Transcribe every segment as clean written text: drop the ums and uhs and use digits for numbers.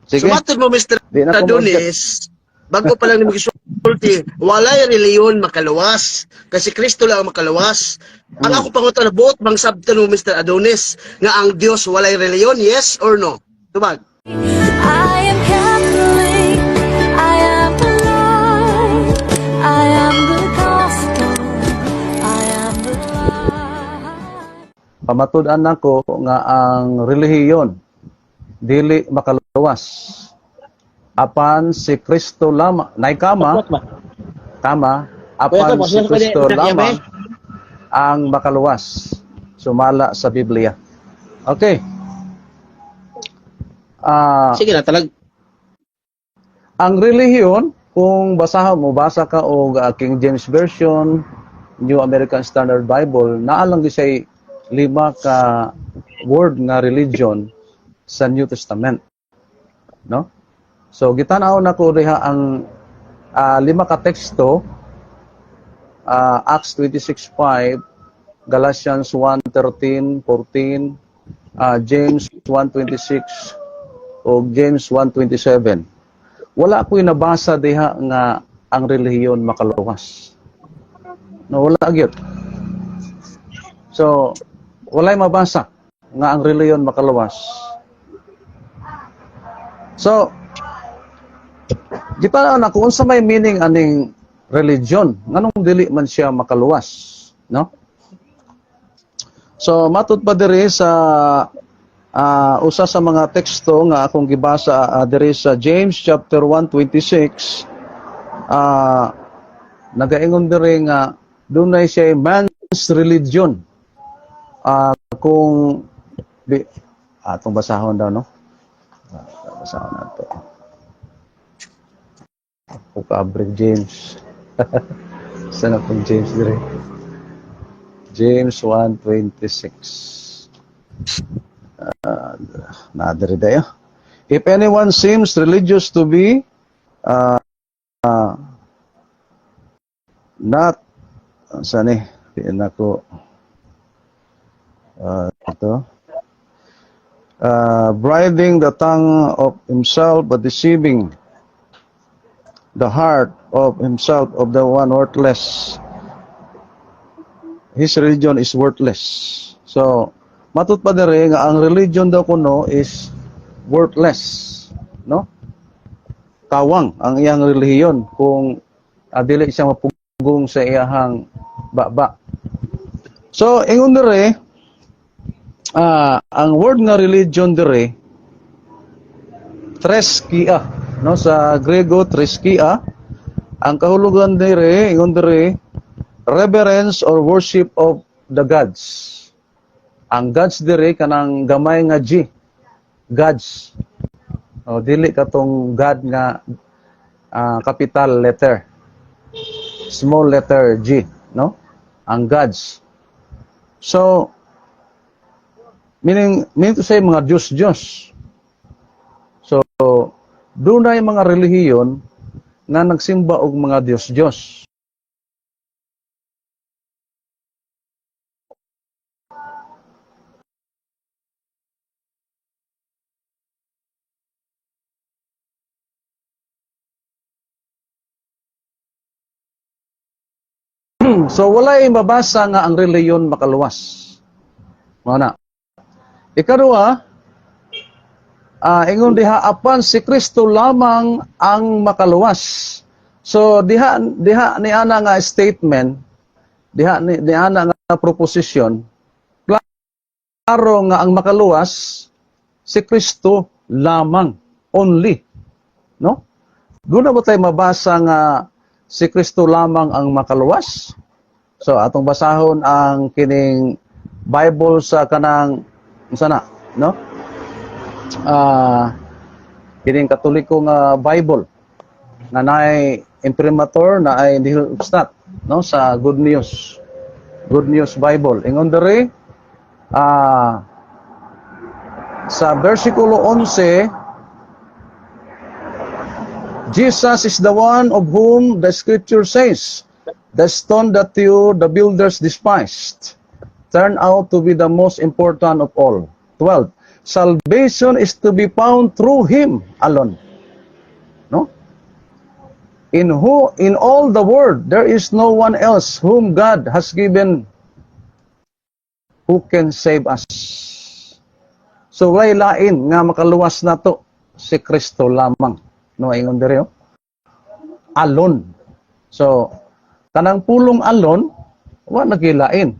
Sige. So matod mo, Mr. Di na ko mo- Adonis, bago pa lang nimo gisulti, walay reliyon makaluwas. Kasi Kristo lang ang makaluwas. Ang ako pangutana, buot bang sabtan mo, Mr. Adonis, nga ang Dios walay reliyon, yes or no? Tubag. I am Catholic. I am the light. I am the gospel. I am the light. Pamatud-an nako nga ang relihiyon dili makaluwas. Apan si Kristo lamang, nay kama, What ba? tama, Kuya apan Tom, si sige, Kristo pwede- lamang ang makaluwas sumala sa Biblia. Okay. Sige na talag. Ang relihiyon, kung basahon mo, basa ka og King James Version, New American Standard Bible, naa lang gyud siya'y lima ka word nga religion sa New Testament. No? So gitan-aw nako diha ang lima ka teksto, Acts 26:5, Galatians 1:13, 14, James 1:26 o James 1:27. Wala ko'y nabasa diha nga ang relihiyon makaluwas. No, wala gyud. So, walay mabasa nga ang relihiyon makaluwas. So, gitanaw na kung unsa may meaning aning religion, nganong dili man siya makaluwas, no? So, matud pa diri sa usa sa mga teksto nga akong gibasa diri sa James chapter 1:26, nagaingon diri nga dunay siya man's religion. Kung di, atong basahon daw, no? Basahon nato. Ako ka-break James. Saan akong James dire? James 1:26. Na diri dayo. If anyone seems religious to be not, saan eh? Di na ko ito. Bridling the tongue of himself but deceiving the heart of himself of the one worthless. His religion is worthless. So, matut pa diri nga ang religion daw kuno is worthless, no? Kawang ang iyang relihiyon kung dili siya mapugong sa iyahang baba. So, ingon diri, ang word nga religion diri threskia, no? Sa Grego, threskia. Ang kahulugan diri, ingon diri, reverence or worship of the gods. Ang gods diri kanang gamay nga G, gods. O dili katong God nga capital letter, small letter G, no? Ang gods. So meaning to say, mga Diyos Diyos. So dunay mga relihiyon nga nagsimba og mga Diyos Diyos. So walay mabasa nga ang relihiyon makaluwas. Mao na. Ikaduha, ingon diha, apan si Kristo lamang ang makaluwas. So diha diha ni ana nga statement, diha ni ana nga proposition, klaro nga ang makaluwas si Kristo lamang, only, no? Doon na ba tayo mabasa nga si Kristo lamang ang makaluwas? So atong basahon ang kining Bible sa kanang unsa na, no? Kining Katoliko nga Bible nga naay imprimatur, naay Nihil obstat, no, sa Good News. Good News Bible. Ingon diri sa versikulo 11, "Jesus is the one of whom the scripture says, 'The stone that you, the builders, despised, turned out to be the most important of all.'" 12. Salvation is to be found through Him alone. No? In who in all the world there is no one else whom God has given who can save us. So walay lain nga makaluwas nato, si Kristo lamang. No, ingon diri, oh. Alone. So kanang pulong "alone", wa nagilain.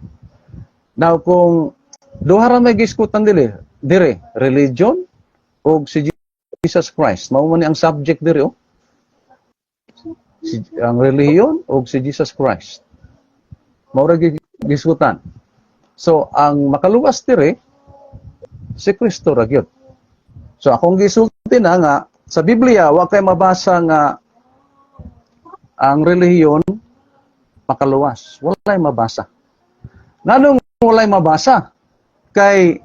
Now kung duha ra may giskutan dili dire, religion og si Jesus Christ. Mao man ni ang subject diri, oh. Ang relihiyon og si Jesus Christ. Mao ra giskutan. So ang makaluwas dire si Kristo ra gyud. So akong gisulti na nga sa Biblia wa kay mabasa nga ang relihiyon makaluwas. Walay mabasa. Nganong walay mabasa? Kay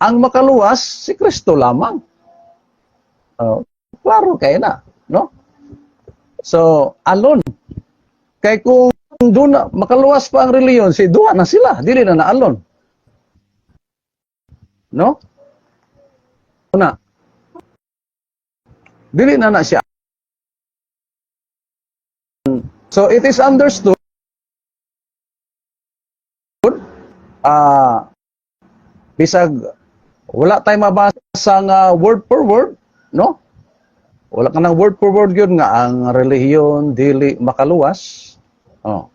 ang makaluwas si Kristo lamang. Oh, klaro kay na, no? So, alone. Kay kung doon na, makaluwas pa ang relihiyon, si duha na sila, dili na na alone. No? Una. Dili na na siya. So it is understood bisag wala tay mabasa nga word for word, no? Wala ka ng word for word yun nga ang relihiyon dili makaluwas. Oh.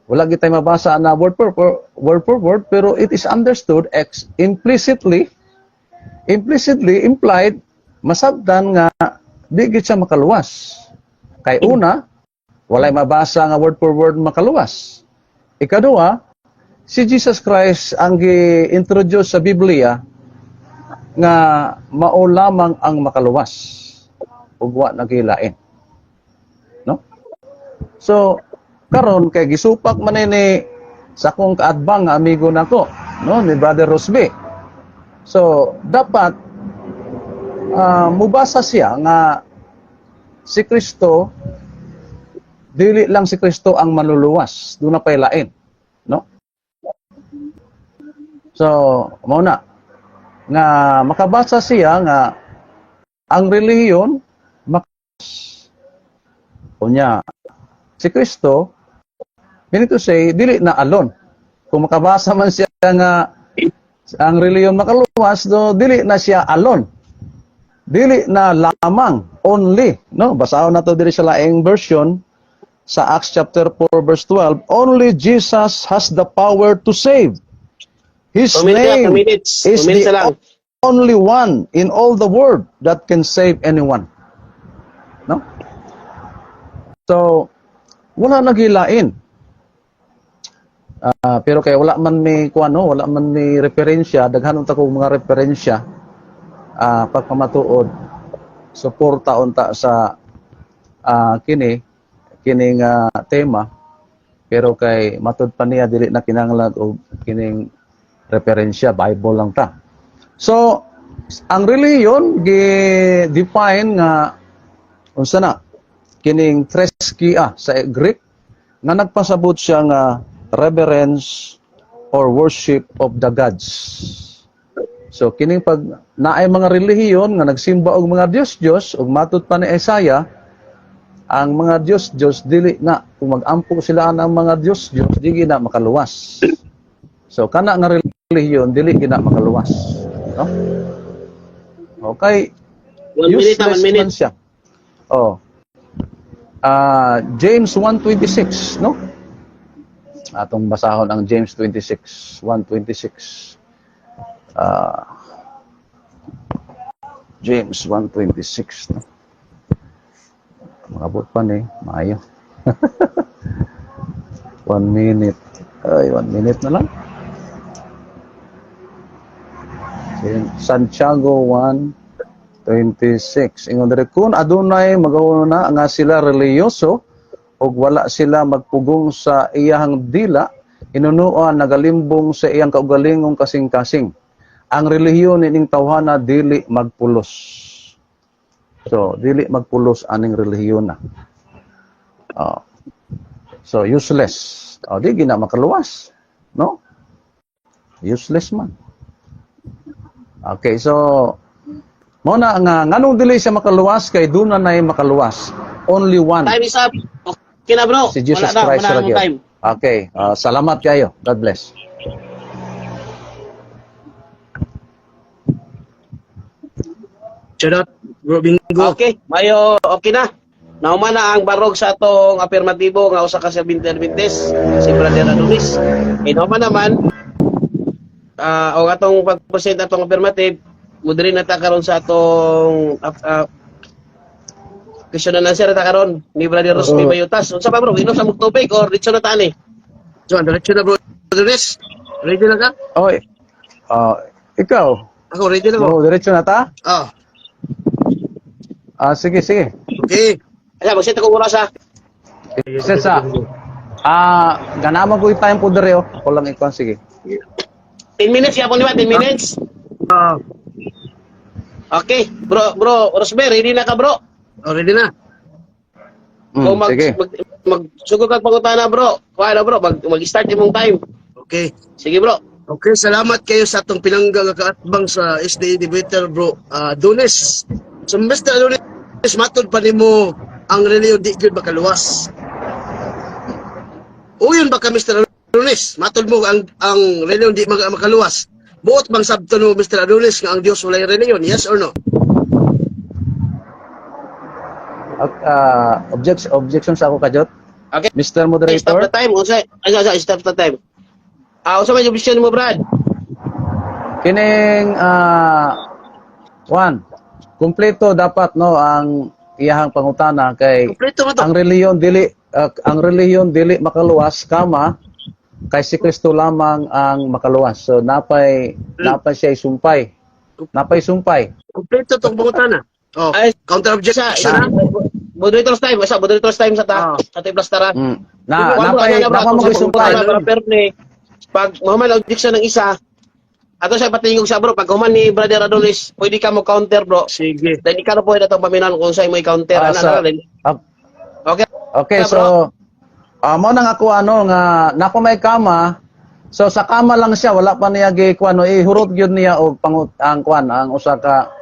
Wala gyud tay mabasa na word for word, pero it is understood ex implicitly implicitly implied, masabtan nga di gyud siya makaluwas. Kay una, walay mabasa nga word for word makaluwas. Ikaduha, si Jesus Christ ang gi-introduce sa Biblia nga mao lamang ang makaluwas ug wa nagilain. No? So, karon kay gisupak man ni sa akong kaatbang nga amigo nako, no, ni Brother Rosby. So, dapat mubasa siya nga si Kristo, dili lang si Kristo ang manluluwas, duna pay lain, no? So, mao na nga makabasa siya nga ang relihiyon mak unya si Kristo, meaning to say dili na alone. Kung makabasa man siya nga ang relihiyon makaluwas, do dili na siya alone, dili na lamang, only, no? Basahon nato diri sa laing version sa Acts chapter 4 verse 12: "Only Jesus has the power to save. His 2 minutes na, name 2 minutes. is 2 minutes the na lang. Only one in all the world that can save anyone." No? So, wala nagilain. Pero kay wala man may kuano, wala man may referensya, daghan unta kog mga referensya pagpamatuod suporta unta sa kining tema, pero kay matud pa niya dili na kinahanglan og kining referensya, Bible lang ta. So, ang relihiyon gi-define nga unsa na kining threskia sa Greek nga nagpasabot siya nga reverence or worship of the gods. So kining pag naay mga relihiyon nga nagsimba og mga Diyos-Diyos, ug matud pa ni Isaiah ang mga Diyos-Diyos dili na, kung magampo sila ang mga Diyos-Diyos, di na makaluwas. So kana nga relihiyon dili gina makaluwas, no? Okay. 1 minute na, one Useless minute. Man siya. Oh. James 1:26, no? Atong basahon ang James 26, 1:26. James 1:26, no? Makabot pa ni, maayo. 1 minute. Ay, 1 minute na lang. Santiago 1:26. Ingon diri, "Kun adunay magahuna nga sila relihiyoso ug wala sila magpugong sa iyahang dila, hinunoa nagalimbong sa iyang kaugalingong kasing-kasing. Ang relihiyon nining tawhana dili magpulos." So, dili magpulos aning relihiyon na. Oh. So, useless. Oh, di gina makaluwas. No? Useless man. Okay, so mao na nga nganong dili siya makaluwas kay duna nay makaluwas. Only one. Time is up. Okay na, bro. Si Jesus Wala na, Christ wala na ra akong gyud. time. Okay, salamat kayo. God bless. Charot, bro Bingo. Okay, mayo okay na. Nauma na ang barog sa atong apirmatibo nga usa ka Seventh Adventist, si Brother Adonis. Inauma naman og atong pag-present atong affirmative, mudiri na ta karon sa atong question and answer ta karon ni Brother Rosby Bayutas. Unsa pa, bro? Inom sa mong tubig or diretso na ta ani? So, diretso na, bro Adonis. Ready na ka? Oy. Ikaw, Ako, ready na ko. mo diretso na ta? Ah, Ah, sige, sige. Okay. Aya, mag-set ako oras ha. Isa sa ganaman ko yung time po dere oh. Ako lang ikuan, sige. 10 minutes yapon, di ba? 10 minutes. Ah, Okay, bro, bro, Rosby, ready na ka, bro? Oh, ready na. Kung mag, Sige. mag sugod kag pangutana, bro. Kuha na, bro, mag-start imong time. Okay. Sige, bro. Okay, salamat kayo sa atong pinangga nga kaatbang sa SDA debater, bro Adonis. So Mr. Adonis, matod pa nimo ang reliyon di gyud makaluwas? Uyon ba ka, Mr. Adonis? Matod mo ang reliyon di makaluwas. Buot bang sabton mo, Mr. Adonis, nga ang Dios walay reliyon? Yes or no? Objection sa ako kajot. Okay. Mr. Stop Moderator. the time. Unsa? Ay, ay, stop the time. Unsa may objection mo, Brad? Kining one, kumpleto dapat no ang iyahang pangutana kay Kompleto man to. Ang relihiyon dili makaluwas kama kay si Kristo lamang ang makaluwas. So napay siya sumpay. Napay sumpay. Kompleto tong pangutana. Oh, Ay, counter objection Sa, ha? moderator's time, sa moderator's time sa ta. Sa plastara. Na napay napay mo sumpay. Para fair ni pag mahuman ang objection ng isa, ato siya patingog sa bro, pag human ni Brother Adonis, pwede ka mo counter, bro. Sige. Then ikaw na pwede atong paminaw kung sa'yo mo i-counter. Ah, Ana, ana, then. Okay. Okay, Yeah, so mo nang ako ano nga nako may kama. So sa kama lang siya, wala pa niya gi kuan no, ihurot gyud niya og pangut ang kuan ang usa ka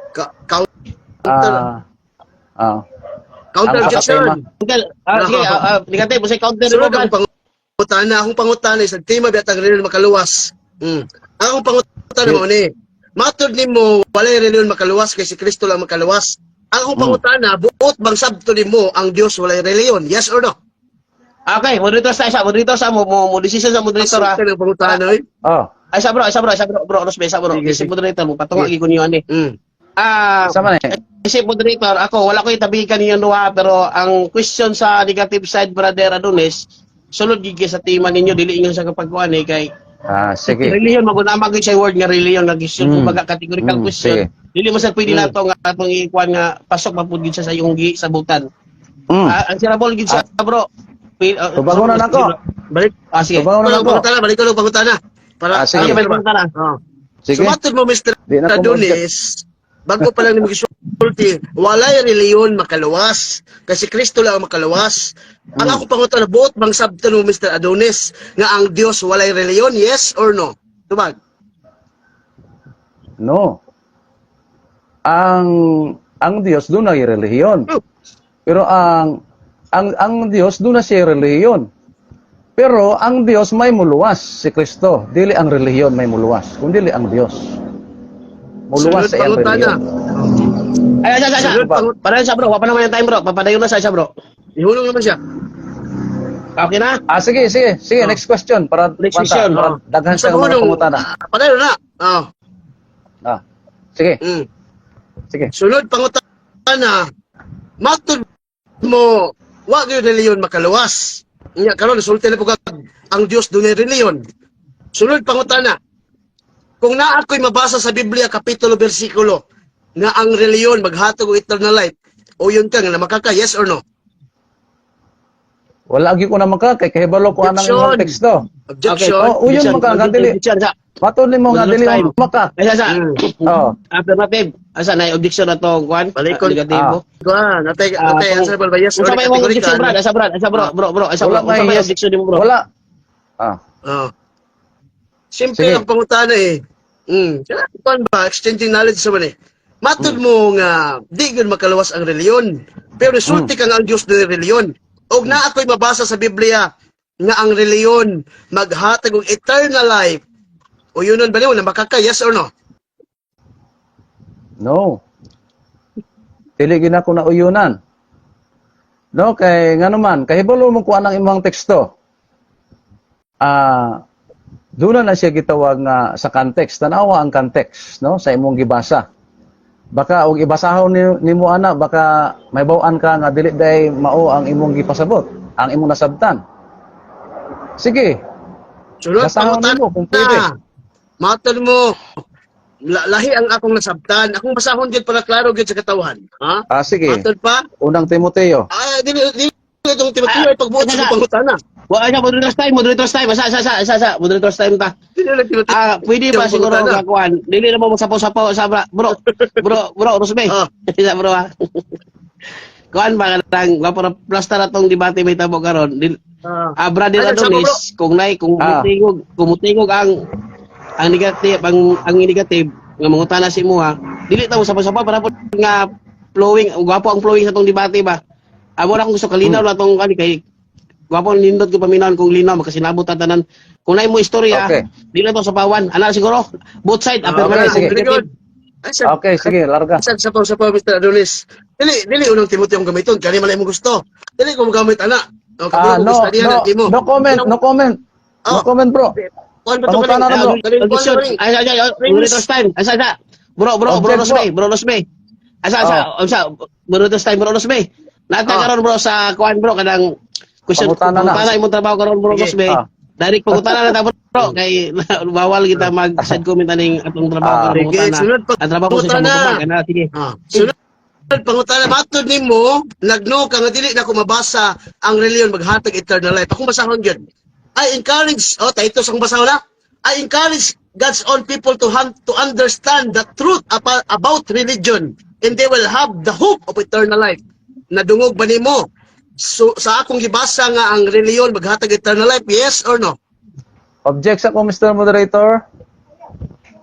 Counter counter ang objection. tema. Uncle, sige, negative, mo counter mo, Sunod Brad. ang pangutana, akong pangutana is tema bitang reliyon makaluwas. Ang akong pangutana mo ni, matod nimo walay reliyon makaluwas kay si Kristo lang makaluwas. Ang akong pangutana, buot bang sabto nimo ang Dios walay reliyon? Yes or no? Okay, moderator sa isa, moderator sa mo, mo, mo decision sa moderator ha. Sultan ang pangutana oy. Oh, Ay, sa bro, ay, sa bro, ay, sa bro, bro, Rosbe, sa bro. Sige, Isip sige. moderator mo, patunga ko niyo ani. Sama na eh. Isip moderator, ako wala ko itabi kaniyang duha pero ang question sa negative side, Brother Adonis, sulod gid kay sa tema ninyo, dili ingon sa kapagkuan eh kay Ah, sige. reliyon maguna magud siya word nga reliyon nga question, kumbaga categorical question. Sige. Dili mo sa pwede nato nga atong ikuan nga pasok mapud gid siya sa iyong gi sabutan. Answerable gid siya, bro. Tubagon na nako. Balik Sige. Tubagon ko na lang nako. pangutana, balik ko lang pangutana. Para Ah, sige. Sige, balik pangutana. Oh. Sige. Sumatod mo, Mr. Di na ko Adonis, bago pa lang nimo gisulti, walay reliyon makaluwas kasi Kristo lang ang makaluwas. Ang ako pangutana, buot bang sabton mo, Mr. Adonis, nga ang Dios walay reliyon? Yes or no? Tubag. No. Ang Dios dunay relihiyon. Oh. Pero ang Dios duna siya relihiyon. Pero ang Dios may muluwas, si Kristo. Dili ang relihiyon may muluwas, kun dili ang Dios. Muluwas Sunod sa iyang pangutana. relihiyon. Ay, ay, ay, ay, Sunod pangutana. Padayon sa bro, wa pa naman yung time, bro. Papadayon na sa isa, bro. Ihulong naman siya. Okay na? Ah, sige, sige, sige, Oh. next question para Next kwanta, question. para Oh. daghan Sa sa mga hulong, pangutana. padayon na. Oh. Ah. Sige, sige. Sunod pangutana, matod mo wa gyud reliyon makaluwas? Nya karon sulti na po kag ang Dios dunay reliyon. Sunod pangutana, kung naa ko'y mabasa sa Biblia kapitulo bersikulo nga ang reliyon maghatag og eternal life, o yun ka nga namakaka, yes or no? Wala gyud ko na maka kay kahibalo ko anang imong Objection. teksto. Objection. Oh, uyon man ka, nga dili. Objection sa. Matod nimo nga Sunod dili time. mo maka. Ay, sa. Oh. Affirmative. Asa na objection na to, kuan? Balikon. Negatibo. Kuan, natay natay answerable ba, yes or Unsa may imong objection, categorical? Brad? Asa, Brad? Asa, bro, bro, bro. Asa, bro. Wala Unsa may may yes. objection nimo, bro? Wala. Ah. Oh. Simple Sige. ang pangutana eh. Kaya kuan ba, exchanging knowledge sa man eh. Matod mo nga di gyud makaluwas ang reliyon. Pero resulti ka nga ang Dios ng reliyon. Og naa ako'y mabasa sa Biblia nga ang reliyon maghatag og eternal life. O yun ba niyo na makaka, yes or no? No. Dili gyud ako na uyunan. No, kay ngano man, kahibalo mo kuan ang imong teksto. Ah, doon na siya gitawag nga sa context. Tanawa ang context, no, sa imong gibasa. Baka og ibasahon ni nimo ana, baka may bawaan ka nga dili day mao ang imong gipasabot, ang imong nasabtan. Sige, Sunod, basahon pangutana. nimo kung pwede. Matod mo, lahi ang akong nasabtan. Akong basahon gyud para klaro gyud sa katawhan. Ha? Ah, sige. Matod pa? Unang Timoteo. Ah, dili dili itong Timoteo ay pagbuot sa Ah, pangutana. Wa ay, moderator's time, moderator's time. Asa, asa, asa, asa, asa, moderator's time ta. Dili lang Timoteo. Ah, pwede ba Yung siguro pangutana. nga kuan? Dili na mo sapaw-sapaw sa bro. Bro, bro, bro, Rosme. Ah. Isa bro ah. Kuan ba kanang wa para plasta na tong debate may tabo karon. Ah. Ah, brother Ano, sama, Adonis, kung nay kung mutingog, kung mutingog ang negative, ang negative nga mangutana si imuha, dili ta mo sapaw-sapaw para po nga flowing, gwapo ang flowing sa tong debate ba. Amo ra kung gusto kalinaw na tong kani kay gwapo ang nindot ko paminawon kung linaw makasinabot ta tanan. Kung nay mo istorya, dili na to sapawan. Ana siguro both side Ah, affirmative okay, sige. Very negative. good. Ay, sa, Okay, sige, larga. sa pa, Mr. Adonis. Dili, dili unang Timoteo ang gamiton. Kani malay mo gusto. Dili ko magamit ana. O, Ah, kabalo ko no, gusto no, di mo. no comment, no comment. No Oh. comment, bro. Kuan ba to Pangutana na, bro. kaning kuan Objection. ba rin? Ay, ay, ay, ay, moderator's time. Asa, asa. Bro, bro, bro, Object, Rosme, bro, Rosme. Asa, asa, asa, moderator's time, bro, Rosme. Nata karon bro sa kuan bro kanang question, Pangutana na. pangutana imong trabaho karon, bro Sige. Rosme. Direct pangutana na ta, bro, kay bawal kita mag side comment aning atong trabaho karon Sige, pangutana. sunod Ang trabaho ko sa pangutana. mutubag ana, sige. Ah, sunod pangutana, matod nimo nagno ka nga dili na ko mabasa ang reliyon maghatag eternal life. Akong basahon gyud. I encourage, oh, taito sa akong basahon na. I encourage God's own people to understand the truth about religion and they will have the hope of eternal life. Nadungog ba nimo? So, sa akong gibasa nga ang reliyon maghatag eternal life, yes or no? Object ako, Mr. Moderator.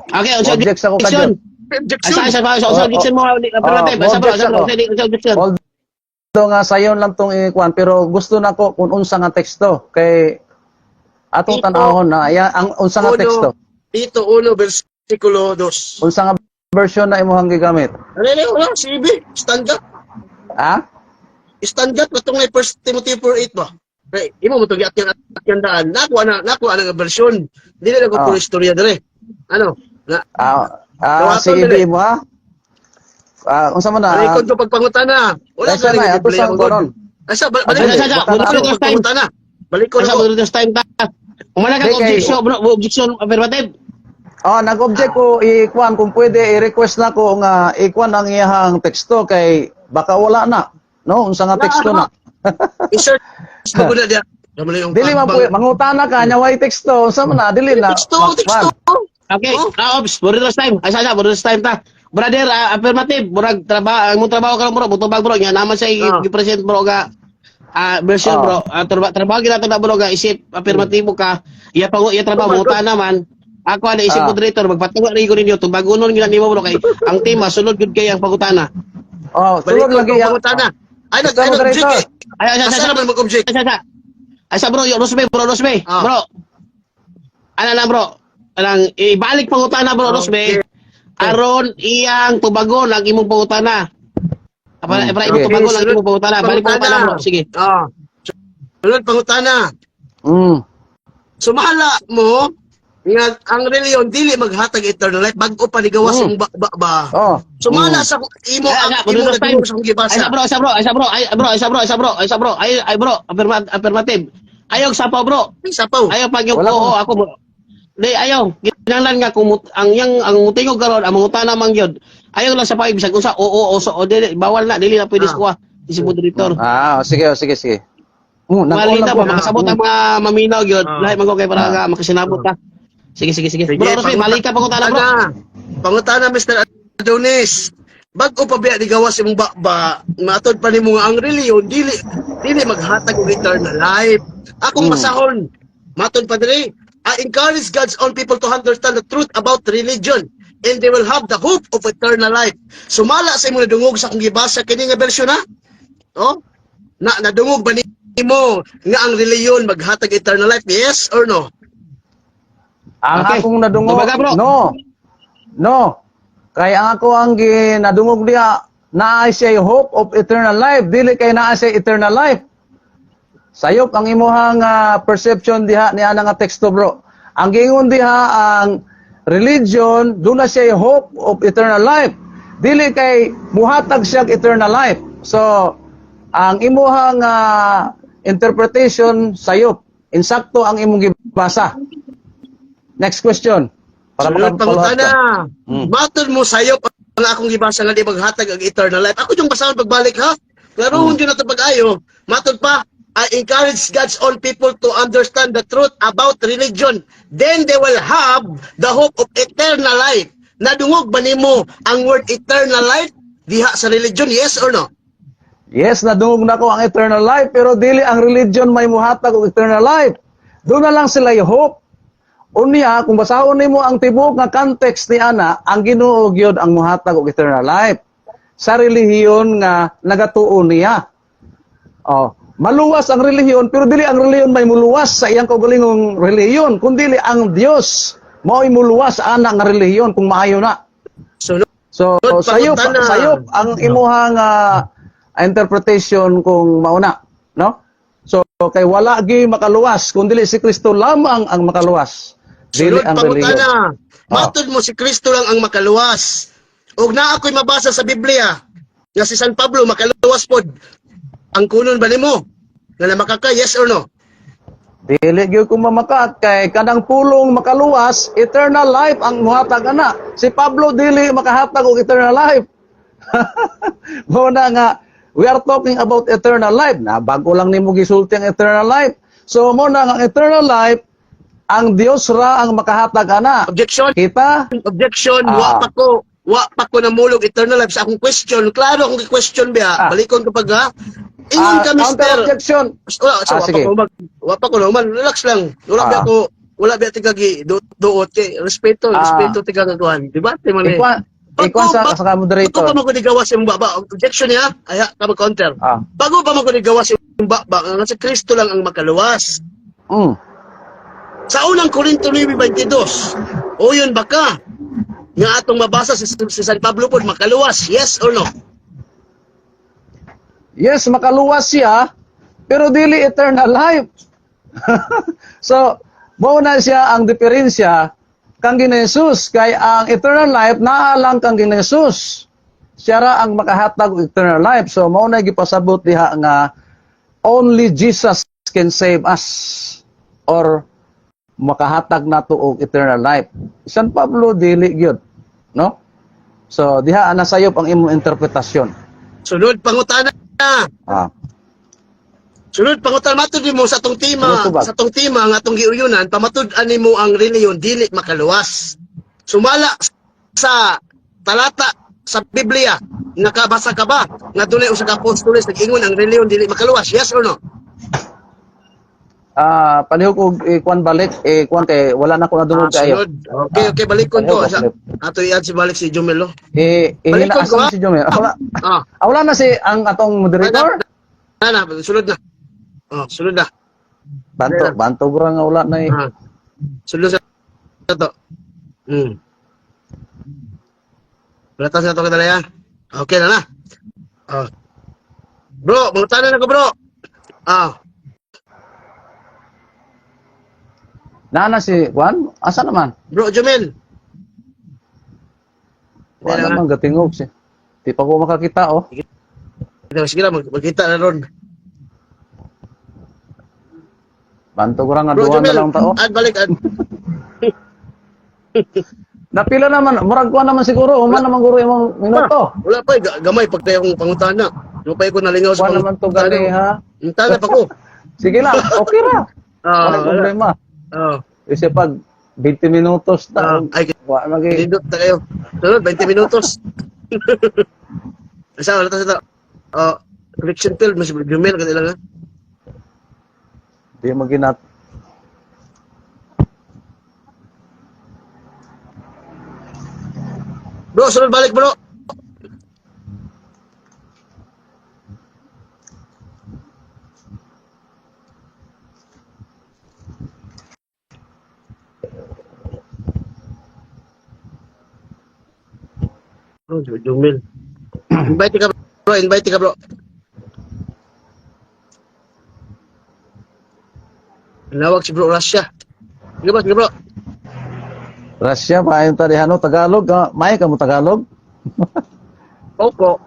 Okay, unsa Object ako objection? kadyo. Objection. Asa, asa, asa, unsa Oh, objection mo, affirmative? oh, Asa bro, object asa bro, ako. unsa objection? Although nga sayon lang tong ikuan, pero gusto nako kung unsa nga teksto kay atong Tito, tan-awon na ya, ang unsa nga Uno, teksto. Tito 1 versikulo 2. Unsa nga version na imong gigamit? Ano ano, wala, CB, stand up. Ha? Stand up katong na 1 Timothy 4:8 ba? Right, imo mo tong giatyan atyan daan. Nakuha na nga version. Dili na ko puro istorya dire. Ano? Na Ah, ah, Dawaton si dili. ibi mo ha? Ah, unsa man na? Record ko pagpangutana. Wala Asa na, ato sa koron. Asa balik Dili, Asa, asa, baka na ko ako. pagpangutana. Balik ko na Asa ko. moderator's time ta. Umana Di, kang objection, bro, objection affirmative. Oh, nag-object ko ikuan kung pwede i-request na ko nga ikuan ang iyahang teksto kay baka wala na. No, unsa nga teksto na. I-search mo ko na diya. Damo na yung Dili man pwede mangutana ka nya way teksto, unsa man na dili na. Teksto, teksto. Okay, Oh. ah, ops, moderator's time. Asa, asa, moderator's time ta. Brother, affirmative, murag trabaho, ang imong trabaho karon bro, mutubag bro, nya naman sa gi-present bro ga version bro. Ah, trabaho ginato na bro ga isip affirmatibo ka. Iya pa iya trabaho mo naman. Ako ana isip moderator magpatungo rin ko ninyo tubagonon gina nimo bro kay ang tema sulod gud kay ang pangutana. Oh, Balik sulod ko lagi ang pangutana. Ay nag Mr. ay nag-object. Moderator. eh. Ay, ay, ay, Asa ay, naman mag-object? Asa, asa. Asa bro, yo Rosme, bro, Rosme. Bro. Ana na bro. Anang ibalik pangutana bro, Rosme. Aron iyang tubagon ang imong pangutana. Para para imong tubagon ang Sunod imong pangutana. Balik pangutana bro. Sige. Ah. Sunod pangutana. Sumala mo nga ang reliyon dili maghatag eternal life bag-o pa ni gawas yung ba, ba, ba. Oh. Sumala sa imo Ay, ang ay, imo moderator's time. nagdungog sa akong gibasa. Ay, sa bro, sa bro, ay sa bro, ay bro, ay sa bro, ay sa bro, ay sa bro, ay ay bro, affirmative. Ayaw sapaw bro. Ay, sapaw. Ayaw pag yung Wala oo ko. ako bro. Di ayaw. Kinahanglan nga kung ang yang ang mutingog karon ang mangutana man gyud. Ayaw lang sa pag bisag unsa oo o so o dili bawal na dili na pwede sa kuha. Si moderator. Ah, sige, oh, sige, sige. Nang Malita ko. pa makasabot ang mga maminaw gyud. Lahi man ko kay para nga makasinabot ta. Sige, sige, sige. Sige, Bro, Rosme, balik ka pangutana bro. Pangutana. Pangutana Mr. Adonis. Bag-o pa biya ni gawas imong ba, matod pa nimo nga ang reliyon dili dili maghatag og eternal life. Akong basahon. Matod pa diri. I encourage God's own people to understand the truth about religion and they will have the hope of eternal life. Sumala sa imong nadungog sa akong gibasa kini nga bersyon ha? Oh? Na nadungog ba nimo nga ang reliyon maghatag eternal life? Yes or no? Ang akong nadungog, Tubaga, bro. No. No. Kay ang ako ang ginadungog diha, naa siya hope of eternal life, dili kay naa siya eternal life. Sayop ang imuhang perception diha niya nga teksto, bro. Ang giingon diha, ang religion duna siya hope of eternal life. Dili kay muhatag siya og eternal life. So ang imuhang interpretation, sayop. Insakto ang imong gibasa. Next question. Para Sunod makapalahat pangutana. ka. Matod mo sayop ang akong gibasa nga di maghatag ang eternal life. Ako yung basahon pagbalik ha. Klarohon jud nato pag-ayo. Matod pa, I encourage God's own people to understand the truth about religion. Then they will have the hope of eternal life. Nadungog ba nimo ang word eternal life diha sa religion? Yes or no? Yes, nadungog na ko ang eternal life, pero dili ang religion may muhatag og eternal life. Duna lang sila yung hope. Unya, kung basahon nimo ang tibuok nga context ni ana, ang Ginoo gyud ang muhatag og eternal life sa relihiyon nga nagatuo niya. Oh, maluwas ang relihiyon, pero dili ang relihiyon may muluwas sa iyang kaugalingong relihiyon, kundi ang Dios mao'y muluwas ana nga relihiyon kung maayo na. Sunod So sayop pangutana. Sayop ang imuhang interpretation kung mauna, no? So kay wala gyud makaluwas kun dili si Kristo lamang ang makaluwas. Dili Sunod ang relihiyon. pangutana. Matod mo si Kristo lang ang makaluwas. Og naa ako'y mabasa sa Biblia nga si San Pablo makaluwas pod. Angkonon ba nimo? Nga namakaka, yes or no? Dili gyud ko mamakat kay kanang pulong makaluwas, eternal life ang muhatag ana. Si Pablo dili makahatag og eternal life. Mao na nga we are talking about eternal life. Na bago lang nimo gisulti ang eternal life. So mao na nga ang eternal life, ang Dios ra ang makahatag ana. Objection. Kita? Objection, wa pa ko namulog eternal life sa akong question. Klaro akong question biya. Balikon ko pag ha. Ingon ka, Counter mister. objection. Wala, so, wa pa Sige. ko wa pa ko naman. Relax lang. Wala biya ko wala biya tiga gi duot kay respeto, respeto tiga gagawan. Debate man eh. Ikuan ikuan sa Bago moderator. pa man ko nigawas yung baba, objection niya, ay ka mag-counter. Bago pa man ko nigawas yung baba, nga si Kristo lang ang makaluwas. Sa Unang Korinto 9:22, o yun baka nga atong mabasa si San Pablo pod makaluwas, yes or no? Yes, makaluwas siya, pero dili eternal life. So, mao na siya ang diferensya kang Ginoong Jesus, kay ang eternal life naa lang kang Ginoong Jesus. Siya ra ang makahatag og eternal life. So, mao na gipasabot diha nga only Jesus can save us or makahatag nato og eternal life. San Pablo dili gyud, no? So, diha na sayop ang imong interpretasyon. Sunod pangutana. Sunod pangutana, matud nimo sa atong tema, Sunod tubag. sa atong tema nga atong giuyunan, pamatud-an nimo ang reliyon dili makaluwas. Sumala sa talata sa Biblia, nakabasa ka ba nga dunay usa ka apostoles nag-ingon ang reliyon dili makaluwas? Yes or no? Palihog og ikuan balik, eh kuan kay wala na ko nadungog kayo. Sunod. Okay, balikon ko. Palihog, Sa, palihog. ato i-add si balik si Jumel, oh. Eh Balikon asa ko, na ah. si Jomel? Ah, wala, wala na si ang atong moderator? Na, na, sunod na. Oh, sunod na. Banto, banto gura nga wala na eh. Sunod sa to. Wala ta sa to kadalaya. Okay na na. Oh. Bro, mangutana na ko, bro. Naa na si Juan? Asa naman? Bro Jumel. Wala Wala naman gatingog siya. Di pa ko makakita, oh. Sige lang, magkita na ron. Banto gura nga Bro duha na Jumel, lang tao. add balik, add. Napila naman, murag kuan naman siguro, human naman guro imong minuto. Wala pa, eh, gamay pag tayo akong pangutana. Di pa ko nalingaw sa Kuan naman to gali ha. Pangutana pa ko. Sige lang, okay ra. Wala Wala. problema. Kasi pag 20 minutos ta, Ay, wa magi nindot na kayo. Sunod, 20 minutos. Asa, wala ta sa to. Oh, correction field, mas Jumel, kanila nga. Di maginat. Bro, sunod balik, bro. Oh, Jumil. Invite ka, bro, invite ka, bro. Nawag si bro Russia. Sige bro, sige bro. Russia, maayon ta diha no Tagalog, ah, maayo ka mo Tagalog? Opo.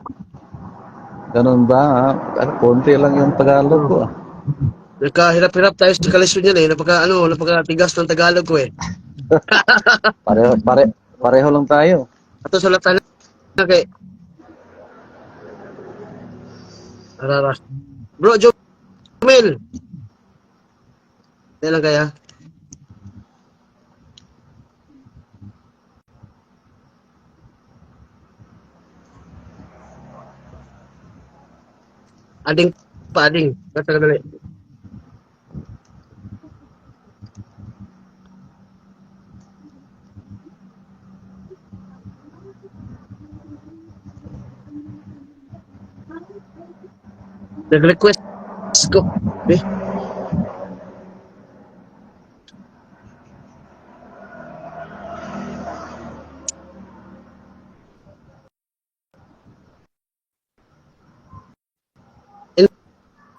Ganun ba? Ah? Ano, konti lang yung Tagalog ko. Ah. Nagkahirap-hirap tayo sa kalisod niyan eh. Napaka, ano, napakatigas ng Tagalog ko eh. Pareho pareho lang tayo. Ato sa latan na kay. Arara. Bro, Jomil. Hindi lang kaya. Ading pa, ading. Kata kadali. Nag-request ko. Eh.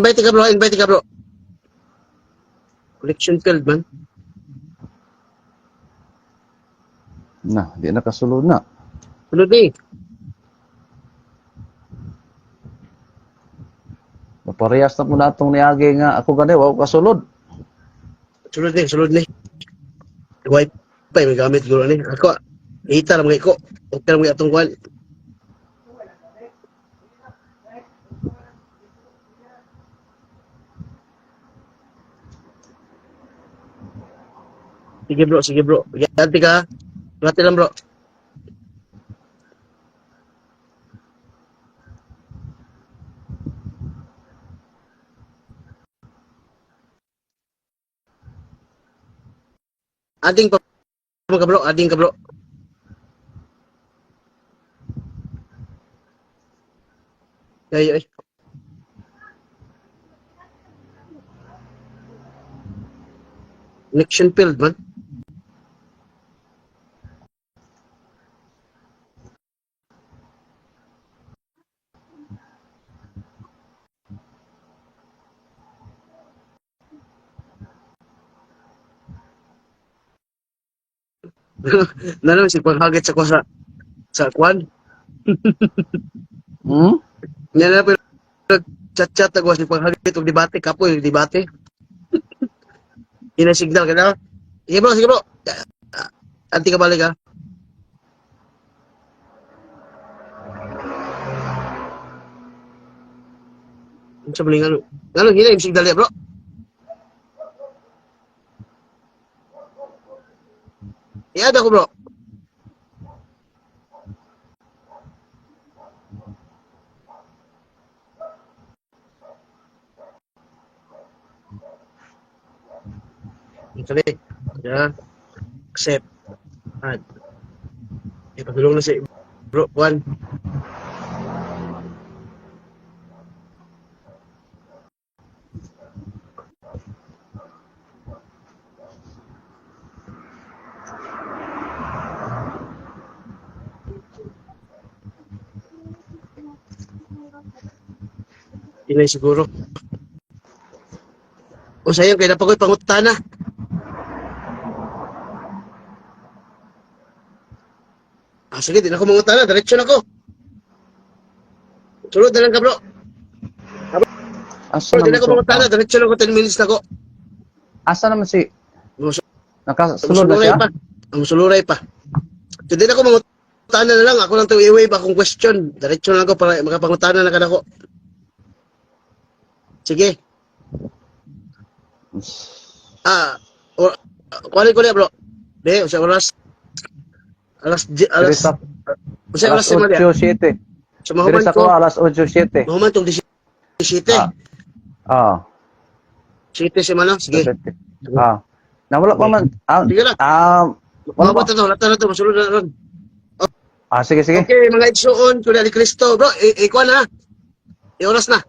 Invite ka, bro, invite ka, bro. Collection field man. Na, di na kasulod na. Sunod ni. Maparehas na po na atong niagi nga ako gani wa ko kasulod. Sunod ni, sunod ni. Wifi may gamit guro ni. Ako, ita lang ko. Okay lang atong kuan. Sige bro, sige bro. Ganti ka. Ganti lang, bro. Ading pa ka, bro, ading ka, bro. Ay, ay. Connection field man. Nano si panghagit sa kusa sa kwan. Hmm? Nya na pero chat-chat ako si panghagit og debate kapoy og debate. Ina signal ka na. Sige bro, sige bro. Anti ka balik ha. Unsa man ngano? Ngano hina yung signal ya, bro? I-add ako, bro. Actually, yeah. Accept. Add. Eh, patulong na si bro, Juan. Inay siguro. O sayang, kaya napagoy pangutana. Ah, sige, di na ako mangutana. Diretso na ko. Sunod na lang ka, bro. Asa Bro, di naman na ako si mangutana. Diretso na ko. 10 minutes na ko. Asa naman si nakasulod na Musuluray siya? pa. Musuluray pa. So, di na ako mangutana na lang. Ako lang to i-wave akong question. Diretso na lang ko para makapangutana na ka na ko. Sige. Ah, or, kuhanin ko niya, bro. Di, sa oras. Alas, Diri alas, sa sa alas oras si Maria. 8:07. So, Diri mahuman sa ko, ko alas 8:07. mahuman tong 17. Ah. Ah. 7 si Mano, sige. Ah. Nawala pa man. Ah, Sige lang. ah, wala Wala pa. ba ito? Wala na ito, masulod na ron. Ah, sige, sige. Okay, mga igsuon, kunya ni Kristo. Bro, ikuha na. I-oras na.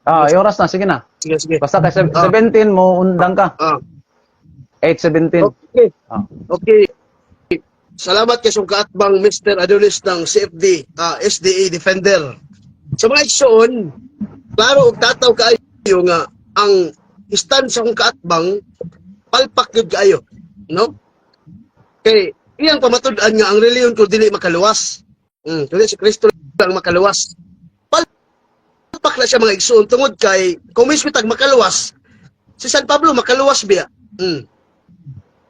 Ah, oras na, sige na. Sige, sige. Basta kay 17 mo undang ka. 8:17. Okay. Ah. Okay. Salamat kay song kaatbang Mr. Adonis ng CFD, SDA Defender. Sa mga igsuon, klaro og tataw kaayo nga ang stand sa akong kaatbang palpak gyud kaayo, no? Kay iyang pamatud-an nga ang reliyon ko dili makaluwas. Kundi si Kristo lang makaluwas. Palpak na siya, mga igsuon, tungod kay kung mismo tag makaluwas, si San Pablo makaluwas biya.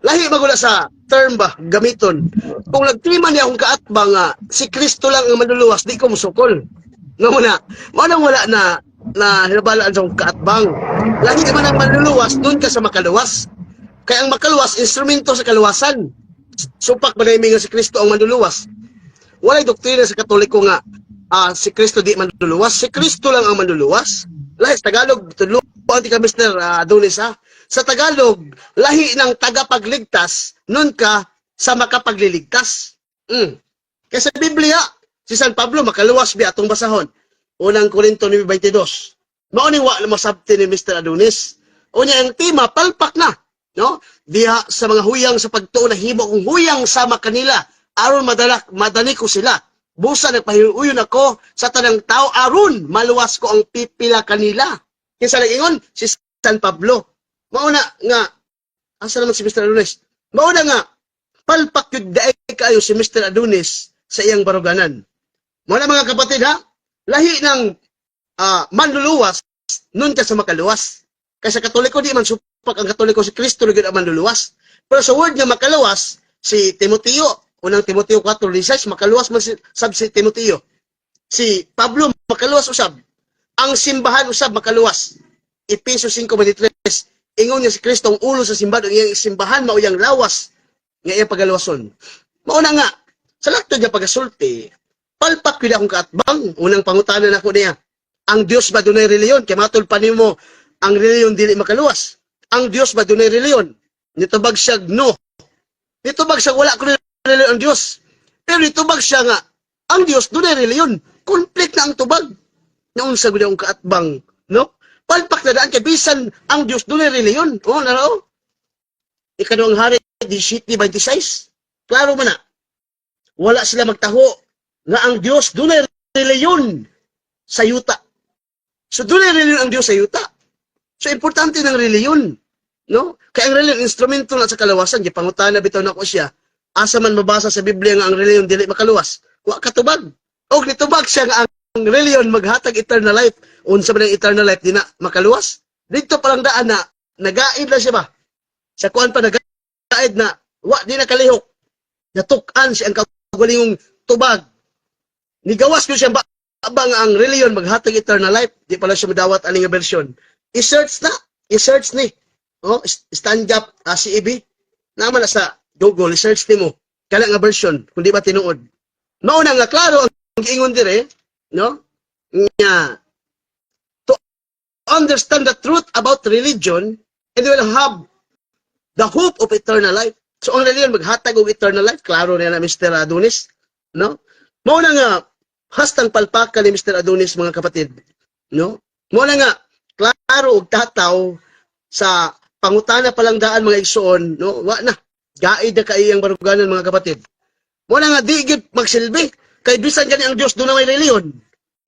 Lahi magula sa term ba gamiton. Kung nagtrima niya akong kaatbang nga si Kristo lang ang manluluwas, di ko musukol. Nga mo na, mao nang wala na na hinabalaan sa akong kaatbang. Lahi man ang manluluwas, doon ka sa makaluwas. Kaya ang makaluwas, instrumento sa kaluwasan. Supak ba nga si Kristo ang manluluwas? Walay doktrina sa Katoliko nga si Kristo di manluluwas. Si Kristo lang ang manluluwas. Lahi sa Tagalog, tudloan ti ka Mr. Adonis ha. Sa Tagalog, lahi ng tagapagligtas, nun ka sa makapagliligtas. Kaya sa Biblia, si San Pablo makaluwas biya atong basahon. Unang Korinto 9:22. Mao ni wa masabti ni Mr. Adonis. Unya ang tema palpak na, no? Diha sa mga huyang sa pagtuo na himo kong huyang sama kanila aron madalak madani ko sila. Busa nagpahiuyon ako sa tanang tao aron maluwas ko ang pipila kanila. Kinsa nag-ingon? Si San Pablo. Mao na nga asa naman si Mr. Adonis? Mao na nga palpak yun daig kaayo si Mr. Adonis sa iyang baruganan. Mao na, mga kapatid ha, lahi ng manluluwas nun ka sa makaluwas. Kaysa Katoliko di man supak ang Katoliko, si Kristo gyud ang manluluwas. Pero sa word nga makaluwas, si Timoteo, Unang Timoteo 4:16, makaluwas man si, sab si Timoteo. Si Pablo makaluwas usab. Ang simbahan usab makaluwas. Epeso 5:23, ingon niya si Kristo ang ulo sa simbahan, ang iyang simbahan mao iyang lawas nga iyang pagaluwason. Mao na nga sa laktod niya pagasulti, palpak gyud akong kaatbang. Unang pangutana nako niya, ang Dios ba dunay reliyon? Kay matul pa nimo ang reliyon dili makaluwas. Ang Dios ba dunay reliyon? Nitubag siya, no. Nitubag siya, wala ko reliyon ang Dios. Pero nitubag siya nga ang Dios dunay reliyon. Conflict na ang tubag. Naunsa gud akong kaatbang, no? Palpak na daan kay bisan ang Dios dunay reliyon. Oh, naro. Ikaduhang Hari 17:26. Klaro man na. Wala sila magtaho nga ang Dios dunay reliyon sa yuta. So dunay reliyon ang Dios sa yuta. So importante ng reliyon, no? Kaya ang reliyon instrumento na sa kalawasan, gipangutana bitaw nako siya. Asa man mabasa sa Biblia nga ang reliyon dili makaluwas? Wa katubag. Og nitubag siya nga ang reliyon maghatag eternal life. Unsa man ang eternal life, di na makaluwas? Dito pa lang daan na nagaid lang siya ba? Sa kuan pa nagaid na wa di na kalihok. Natuk-an siya ang kaugalingong tubag. Nigawas ko siya ba abang ang reliyon maghatag eternal life, di pala siya madawat ani nga version. I-search na, i-search ni. Oh, stand up CEB. Naman na sa Google, i-search nimo kana nga version kung di ba tinuod. Mao na nga klaro ang giingon dire, no? Nga to understand the truth about religion and will have the hope of eternal life. So ang reliyon maghatag og eternal life, klaro na na Mr. Adonis, no? Mao na nga hastang palpaka ni Mr. Adonis, mga kapatid, no? Mao na nga klaro og tataw sa pangutana pa lang daan, mga igsuon, no? Wa na gaid na kay ang baruganan, mga kapatid. Mao na nga di gyud magsilbi kay bisan gani ang Dios dunay may reliyon.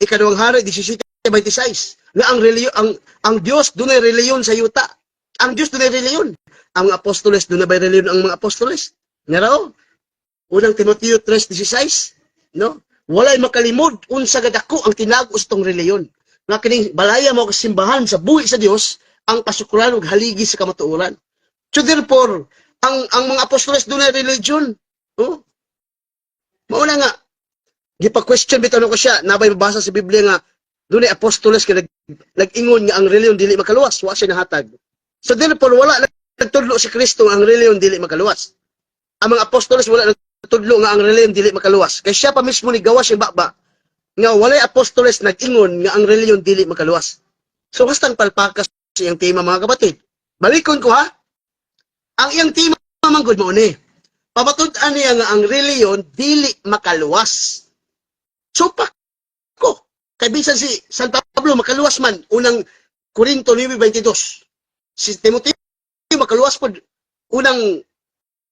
Ikaduhang Hari 17:26 nga ang reliyon, ang Dios dunay reliyon sa yuta. Ang Dios dunay reliyon. Ang mga apostoles, dunay bay reliyon ang mga apostoles? Nga raw. Unang Timoteo 3:16, no? Walay makalimod unsa kadako ang tinago sa tong reliyon. Nga kining balaya mo simbahan sa buhi sa Dios ang pasukuran ug haligi sa kamatuoran. So therefore, ang mga apostoles dunay religion. Oh. Mao na nga gipa-question bitaw ko siya, nabay mabasa sa Biblia nga dunay apostoles kay nag-ingon nga ang reliyon dili makaluwas? Wa siya nahatag. So therefore, wala nagtudlo si Kristo nga ang reliyon dili makaluwas. Ang mga apostoles wala nagtudlo nga ang reliyon dili makaluwas. Kay siya pa mismo ni gawas yung baba nga walay apostoles nag-ingon nga ang reliyon dili makaluwas. So hastang palpakas iyang tema, mga kapatid. Balikon ko ha. Ang iyang tema man gud mao ni. Pamatud-an niya nga ang reliyon dili makaluwas. Supak ko. Kay bisan si San Pablo makaluwas man, Unang Korinto 9:22. Si Timoteo makaluwas pod, Unang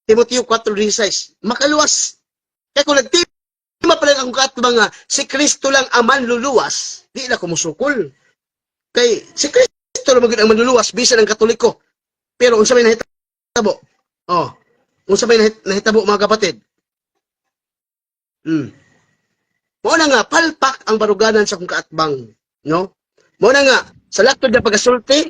Timoteo 4:16. Makaluwas. Kaya kung nagtima pa lang ang kaatbang nga si Kristo lang ang manluluwas, di na ko musukol. Kay si Kristo lang ang manluluwas bisan ang Katoliko. Pero unsa may nahitabo? Oh. Unsa may nahitabo, mga kapatid? Mao na nga palpak ang baruganan sa akong kaatbang, no? Mao na nga sa laktod na pagasulti,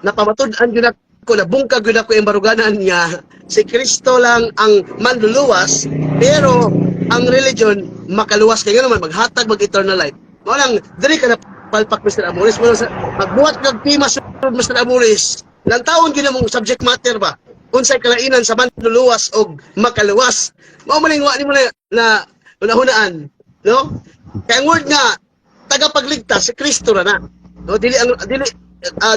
napamatud-an gyud ako, nabungkag gyud ako ang baruganan nga si Kristo lang ang manluluwas, pero ang religion makaluwas kay naman maghatag mag eternal life. Mao lang diri ka na palpak, Mr. Amores. Mao lang sa magbuhat kag tema sunod, Mr. Amores. Ilang taon gyud mong subject matter ba? Unsay kalainan sa manluluwas og makaluwas? Mao man ning wa nimo na unahunaan, no? Kaya ang word nga tagapagligtas, si Kristo ra na. No, dili ang dili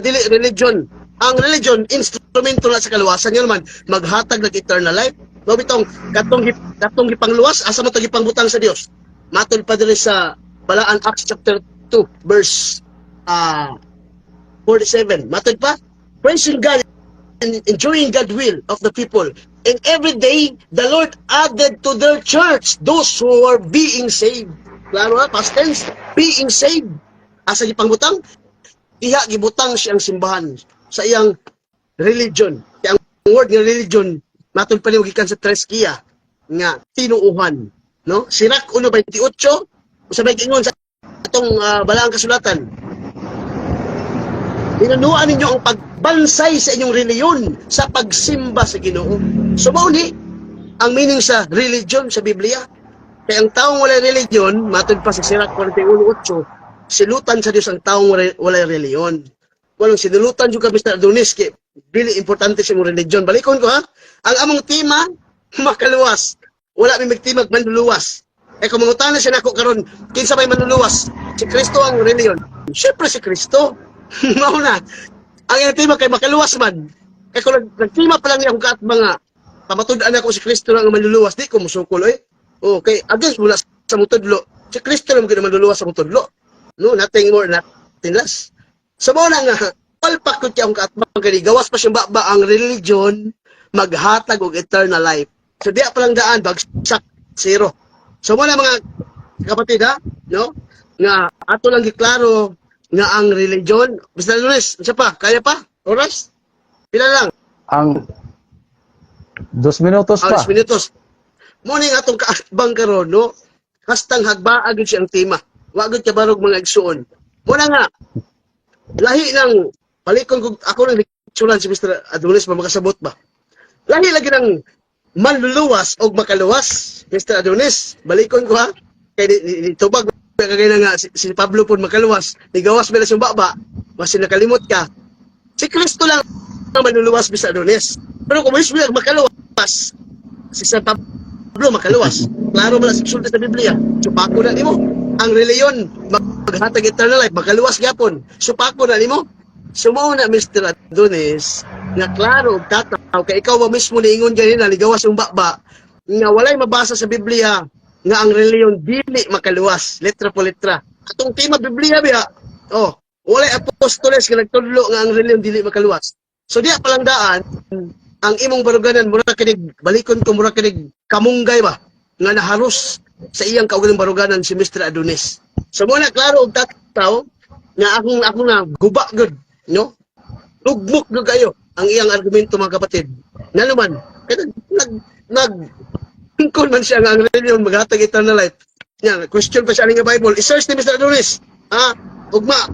dili religion. Ang religion instrumento na sa kaluwasan nga naman maghatag ng eternal life. No, bitong katong gipangluwas, asa mo to gipangbutang sa Dios? Matod pa diri sa Balaan Acts chapter 2 verse 47. Matod pa, praising God and enjoying God will of the people. And every day, the Lord added to their church those who are being saved. Klaro ha, past tense, being saved. Asa gipangbutang? Diha gibutang siya ang simbahan sa iyang religion. Kaya ang word nga religion, matod pa niyo gikan sa threskeia, nga tinuuhan. No? Sirak 1.28, usa may giingon sa atong balaang kasulatan? Binunuan ninyo ang pagbansay sa inyong reliyon sa pagsimba sa Ginoo. So mao ni ang meaning sa religion sa Biblia. Kaya ang taong walay religion, matod pa sa Sirak 41.8, silutan sa Dios ang taong walay reliyon. Walang sinulutan jud ka, Mr. Adonis, kay dili importante sa imong religion. Balikon ko ha. Ang among tema, makaluwas. Wala mi magtimag manluluwas. Eh kung mangutana siya nako karon, kinsa may manluluwas? Si Kristo ang reliyon. Syempre si Kristo. Mao na. Ang iyang tema kay makaluwas man. Kay kung nagtima pa lang niya akong kaatbang nga pamatud-an ako si Kristo lang ang manluluwas, di ko musukol eh. Oh, kay against mula sa mutudlo. Si Kristo lang gyud ang manluluwas sa mutudlo. No, nothing more, nothing less. So mao na nga palpak ko akong kaatbang kay gawas pa siyang baba ang religion maghatag og eternal life. So diya pa lang daan bagsak zero. So mao na, mga kapatid ha, no? Nga ato lang giklaro nga ang religion, Mr. Lunes, unsa pa? Kaya pa? Oras? Pila lang? Ang 2 minutos Ah, pa. 2 minutos. Mo ning atong kaatbang karon, no? Hastang hagbaa gyud siya ang tema. Wa gyud kabarog, mga igsuon. Mo na nga lahi ng balikon kog ako nang lecturean si Mr. Adonis ba makasabot ba. Lahi lagi ng manluluwas og makaluwas, Mr. Adonis. Balikon ko ha. Kay ni tubag kagay na nga si Pablo pud makaluwas, ni gawas ba siyang baba, mas nakalimot ka. Si Kristo lang ang manluluwas, Mr. Adonis. Pero kung mismo lang makaluwas, si San Pablo makaluwas. Klaro man sa sulti sa Biblia. Supako na nimo. Ang reliyon maghatag eternal life, makaluwas gyapon. Supako na nimo. Sumo na, Mr. Adonis, nga klaro og tataw kay ikaw ba mismo niingon ganina ligawas yung baba nga walay mabasa sa Biblia nga ang reliyon dili makaluwas, letra po letra. Atong tema Biblia biya. Oh, walay apostoles nga nagtudlo nga ang reliyon dili makaluwas. So diya palang daan ang imong baruganan mura kinig, balikon ko, mura kinig kamunggay ba nga naharos sa iyang kaugalingong baruganan si Mr. Adonis. So mo na klaro og tataw nga akong ako na guba gud, no? Lugmok gud kayo ang iyang argumento, mga kapatid. Nga naman kay nag tungkol man siya nga ang reliyon maghatag eternal life. Nya question pa siya ani nga Bible. I-search ni Mr. Adonis. Ah, ugma.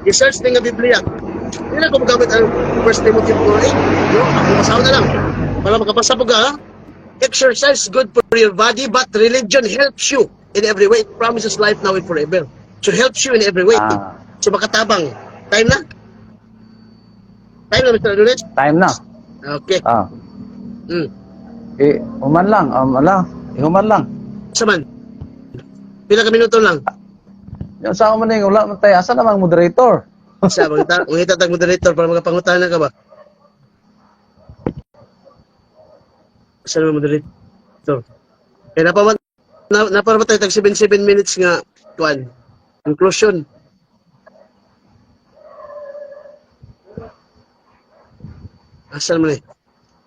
I-search ni nga Biblia. Hindi na ko magamit ang 1 Timothy 4.8. No? Ako basahon na lang. Para makabasa po ka, ha? Exercise good for your body, but religion helps you in every way. It promises life now and forever. So helps you in every way. So makatabang. Time na? Time na, Mr. Adonis? Time na. Okay. Eh, human lang. Ala, eh, human lang. Sa man? Pila ka minuto lang? Yung sa man ning wala man tayo. Asa namang moderator? Sa, mangita tag moderator para makapangutana ka ba? Sa naman moderator? Moderator. Kaya naparama tayo tag 7 minutes nga kuan. Conclusion. Asa man eh?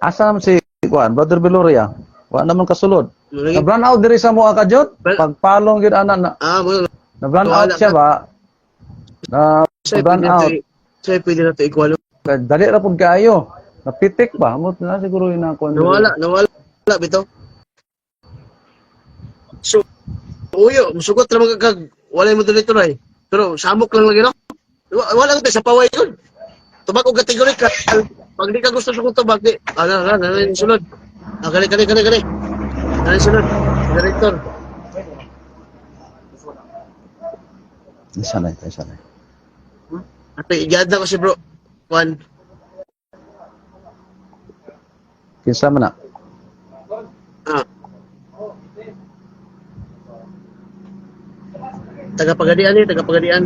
Asa naman si kuan, Brother Beloria? Wa naman kasulod. Lagi. Na brown out diri sa mua ka jud. Well- Pagpalong gyud ana na, Ah, mo na brown out Wala siya ka. ba? Na Sa'yo brown pwede na out. to pwede na to ikuha, no? Kay dali ra pud kaayo. Napitik ba? Mo na siguro yun ang kuan. Nawala, nawala bitaw. So, uyo, musugot ra mga kag walay mo dito ray. Pero samok lang lagi no. Wala ko sa paway yun. Tubag og categorical. Pag di ka gusto sa kong tubag, di. Ano, ano, ano, ano, sunod. Ah, kali, kali, kali, kali. Ano, sunod. Director. Isa na, isa na. Ate, igad na ko si bro. Juan. Kinsa man na? Ah. Tagapagadian eh, tagapagadian.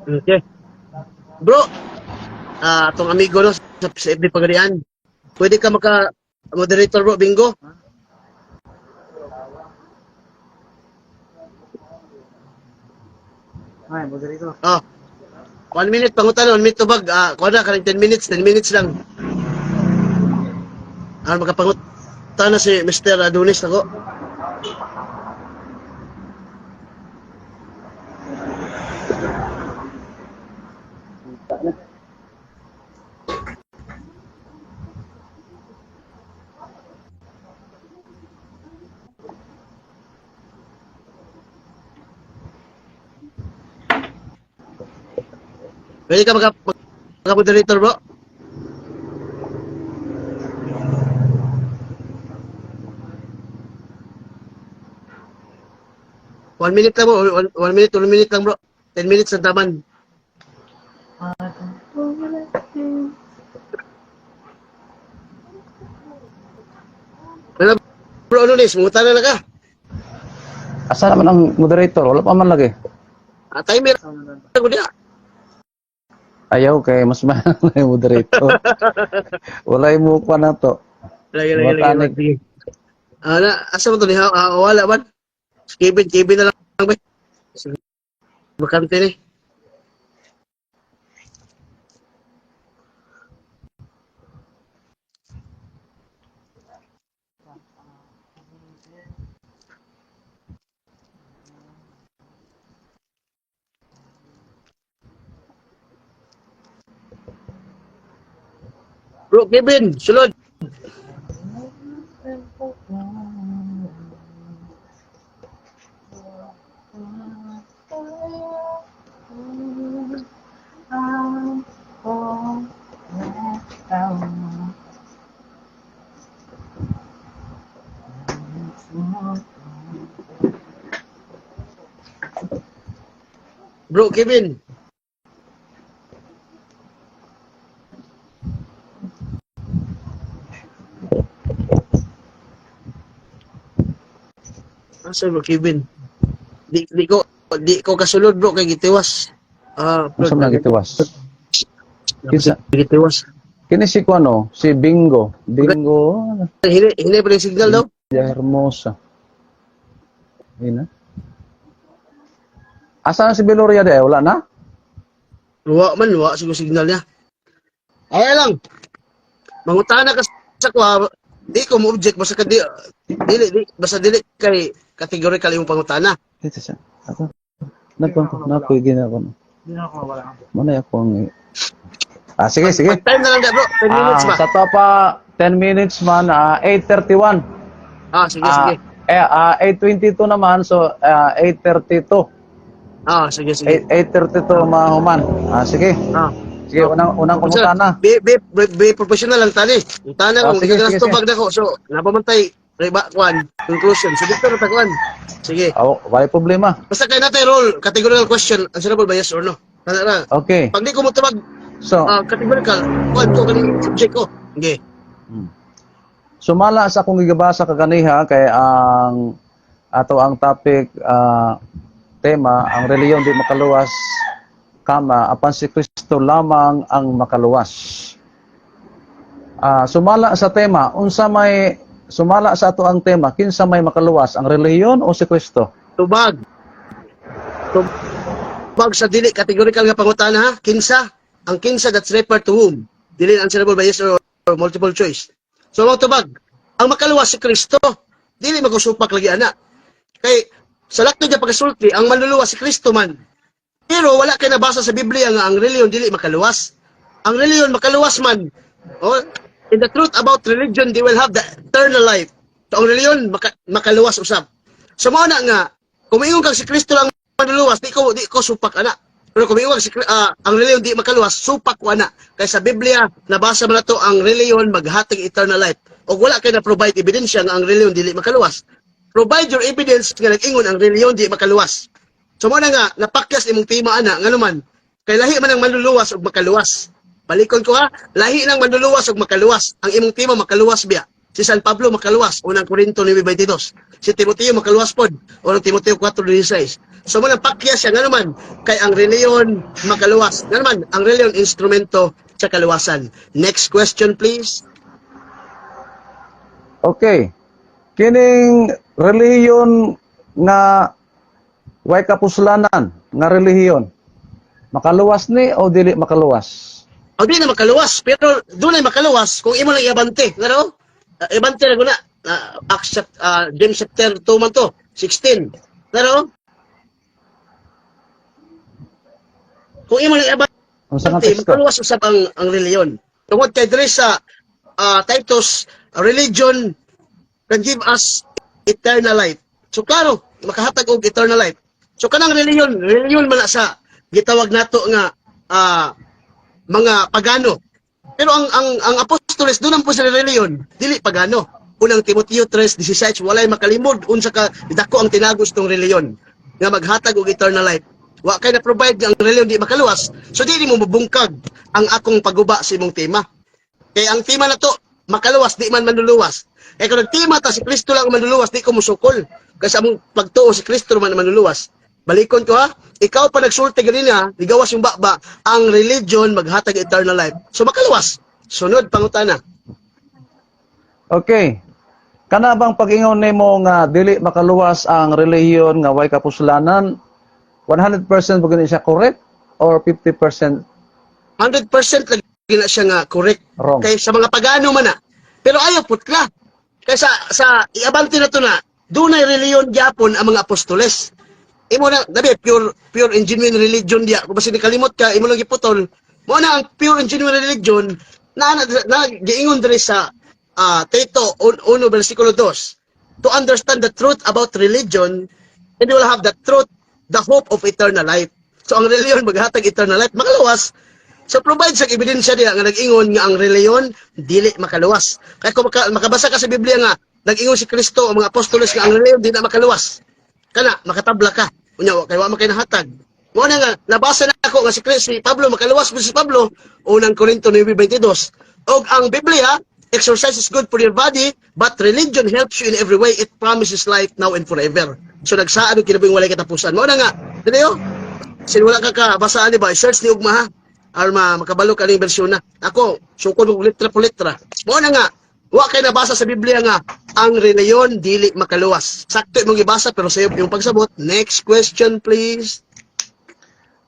Okay. Bro, atong amigo no sa FB Pagadian. Pwede ka maka moderator bro, bingo. Ay, moderator. Ah. 1 minute pangutan, 1 minute tubag. Ah, kuha na kaning 10 minutes, 10 minutes lang. Ah, makapangutan na si Mr. Adonis nako. Pwede ka maka moderator bro? 1 minute lang bro, 1 minute, 1 minute lang bro. 10 minutes ang taman. Wala bro, ano nis, mungutan na ka. Asa naman ang moderator? Wala pa man lagi. Ah, timer ako diya. Ayaw kay mas mahal na yung moderator. Wala mo pa na to. Lagi, lagi, lagi. Matanig. Lagi. Ah, na, asa mo to ni? Ah, wala man. Si Kevin, Kevin na lang ba? Sige. Bakante ni. Bro, Kevin, sulod. Bro, Kevin. Asa bro, Kevin? Di ko kasulod bro kay gitiwas. Ah, bro, Asa man gitiwas? Kinsa? Gitiwas. Kini si kuano, si Bingo. Bingo, Hini hini pa rin signal daw. Hermosa. Ayun na. Asa na si Beloria de? Wala na? Wa man wa siguro signal niya. Ay lang. Mangutana ka sa kuha, di ko mo object basta ka di dili di basta dili kay categorical imong pangutana. Dito siya. Ako. Nagkuhan ko. Nakoy ginako. Hindi na ako mawala. Muna ako ang... Ah, sige, sige. Pag time na lang da, bro, 10 minutes Ah, ba? sa to pa, 10 minutes man, 8:31. Ah, sige, Ah, sige. 8:22 naman, so 8:32. Ah, sige, sige. 8:32 mahuman. Ah, sige. Ah. Sige, unang kumutan na. Be professional lang tani. Ang tana Ah, kung sige, sige, sige, sige, tubag na ko. So, napamantay reba kwan conclusion. So dito na tagwan. Sige. Oh, wala problema. Basta kay natay role categorical question, answerable ba yes or no? Tana na. Okay. Pag di ko motubag So, categorical, kwan ko kaning subject ko. Sige. Sumala sa akong gigabasa kaganiha kay ang ato ang topic, tema ang reliyon di makaluwas kama apan si Kristo lamang ang makaluwas. Sumala sa tema, unsa may sumala sa ato ang tema, kinsa may makaluwas, ang relihiyon o si Kristo? Tubag. Tubag sa dili categorical nga pangutana ha. Kinsa? Ang kinsa, that's refer to whom? Dili answerable by yes or multiple choice. So mga tubag, ang makaluwas si Kristo. Dili magusupak lagi ana. Kay sa laktod nga pagkasulti, ang manluluwas si Kristo man. Pero wala kay nabasa sa Biblia nga ang reliyon dili makaluwas. Ang reliyon makaluwas man. Oh, in the truth about religion, they will have the eternal life. So ang reliyon makaluwas usab. So mao na nga kung moingon kang si Kristo lang manluluwas, di ko supak ana. Pero kung moingon kang ang reliyon di makaluwas, supak ko ana. Kay sa Biblia nabasa man nato ang reliyon maghatag eternal life. Og wala kay na provide ebidensya nga ang reliyon dili makaluwas. Provide your evidence nga nag-ingon ang reliyon di makaluwas. So mo na nga napakyas imong tema ana, ngano man kay lahi man ang manluluwas ug makaluwas. Balikon ko ha, lahi nang manluluwas ug makaluwas. Ang imong tema makaluwas biya. Si San Pablo makaluwas, Unang Korinto 9:22. Si Timoteo makaluwas pod, Unang Timoteo 4:16. So mo nang pakyas siya, ngano man kay ang reliyon makaluwas. Ngano man ang reliyon instrumento sa kaluwasan. Next question, please. Okay. Kining relihiyon nga way kapuslanan nga relihiyon, makaluwas ni o dili makaluwas? O di na makaluwas, pero doon ay makaluwas kung imo lang iabante. Ngano? Ibante na guna. Acts James chapter 2 man to, 16. Ngano? Kung imo lang iabante, Unsa nga teksto? makaluwas usab ang reliyon. Tungod kay diri sa Titus, religion can give us eternal life. So klaro, makahatag og eternal life. So kanang reliyon, reliyon man na sa gitawag nato nga mga pagano. Pero ang apostoles doon ang po sa reliyon, dili pagano. Unang Timoteo 3:16, walay makalimod unsa ka dako ang tinagos tong reliyon nga maghatag og eternal life. Wa kay na provide nga ang reliyon di makaluwas. So dili mo mabungkag ang akong pagguba sa imong tema. Kay ang tema na to, makaluwas di man manluluwas. Kay kung nagtima ta si Kristo lang ang manluluwas, di ko musukol. Kasi among pagtuo si Kristo man ang manluluwas. Balikon ko ha, ikaw pa nagsulti ganina, ligawas yung baba, ang religion maghatag eternal life. So makaluwas. Sunod pangutana. Okay. Kana bang pag-ingon nimo nga dili makaluwas ang relihiyon nga way kapuslanan, 100% ba gani siya correct or 50% 100% lagi na siya nga correct. wrong? Kay sa mga pagano man na. Pero ayaw putla. Kay sa iabante na to na, dunay reliyon gyapon ang mga apostoles. Imo na dabi pure pure and genuine religion diya. Kung basta nikalimot ka, imo lang giputol. Mo na ang pure and genuine religion na giingon diri sa Tito 1 versikulo 2. To understand the truth about religion and you will have the truth, the hope of eternal life. So ang reliyon maghatag eternal life, makaluwas. So provide sa ebidensya diya nga nag-ingon nga ang reliyon dili makaluwas. Kaya kung makabasa ka sa Biblia nga nag-ingon si Kristo ang mga apostoles nga ang reliyon di na makaluwas. Kana makatabla ka. Unya wa kay wa man kay nahatag. Mo na nga nabasa na ako nga si Kristo si Pablo makaluwas mo si Pablo, Unang Korinto 9:22. Og ang Biblia, exercise is good for your body, but religion helps you in every way. It promises life now and forever. So nagsaad og kinabuhing walay katapusan. Mo na nga, dili oh. Sin wala ka ka basaan di ba? Search ni ugma ha. Aron ma makabalo ka ning bersyon na. Ako, sukod og letra po letra. Mo na nga, wa kay nabasa sa Biblia nga ang reliyon dili makaluwas. Sakto imong gibasa pero sayop yung pagsabot. Next question, please.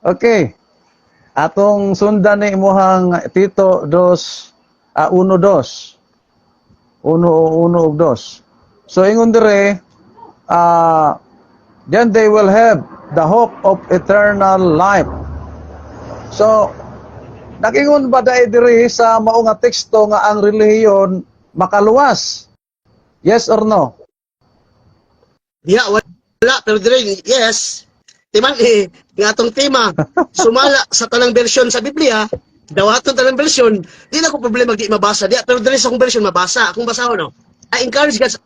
Okay. Atong sundan ni imuhang Tito 2 1 2. 1 1 ug 2. So ingon dire, then they will have the hope of eternal life. So nagingon ba dai diri sa mao nga teksto nga ang relihiyon makaluwas? Yes or no? Diha wala pero dire yes. Timan eh nga atong tema sumala sa tanang bersyon sa Biblia, dawaton tanang bersyon, di na ko problema di mabasa diha pero dire sa akong bersyon mabasa. Akong basahon no. I encourage God's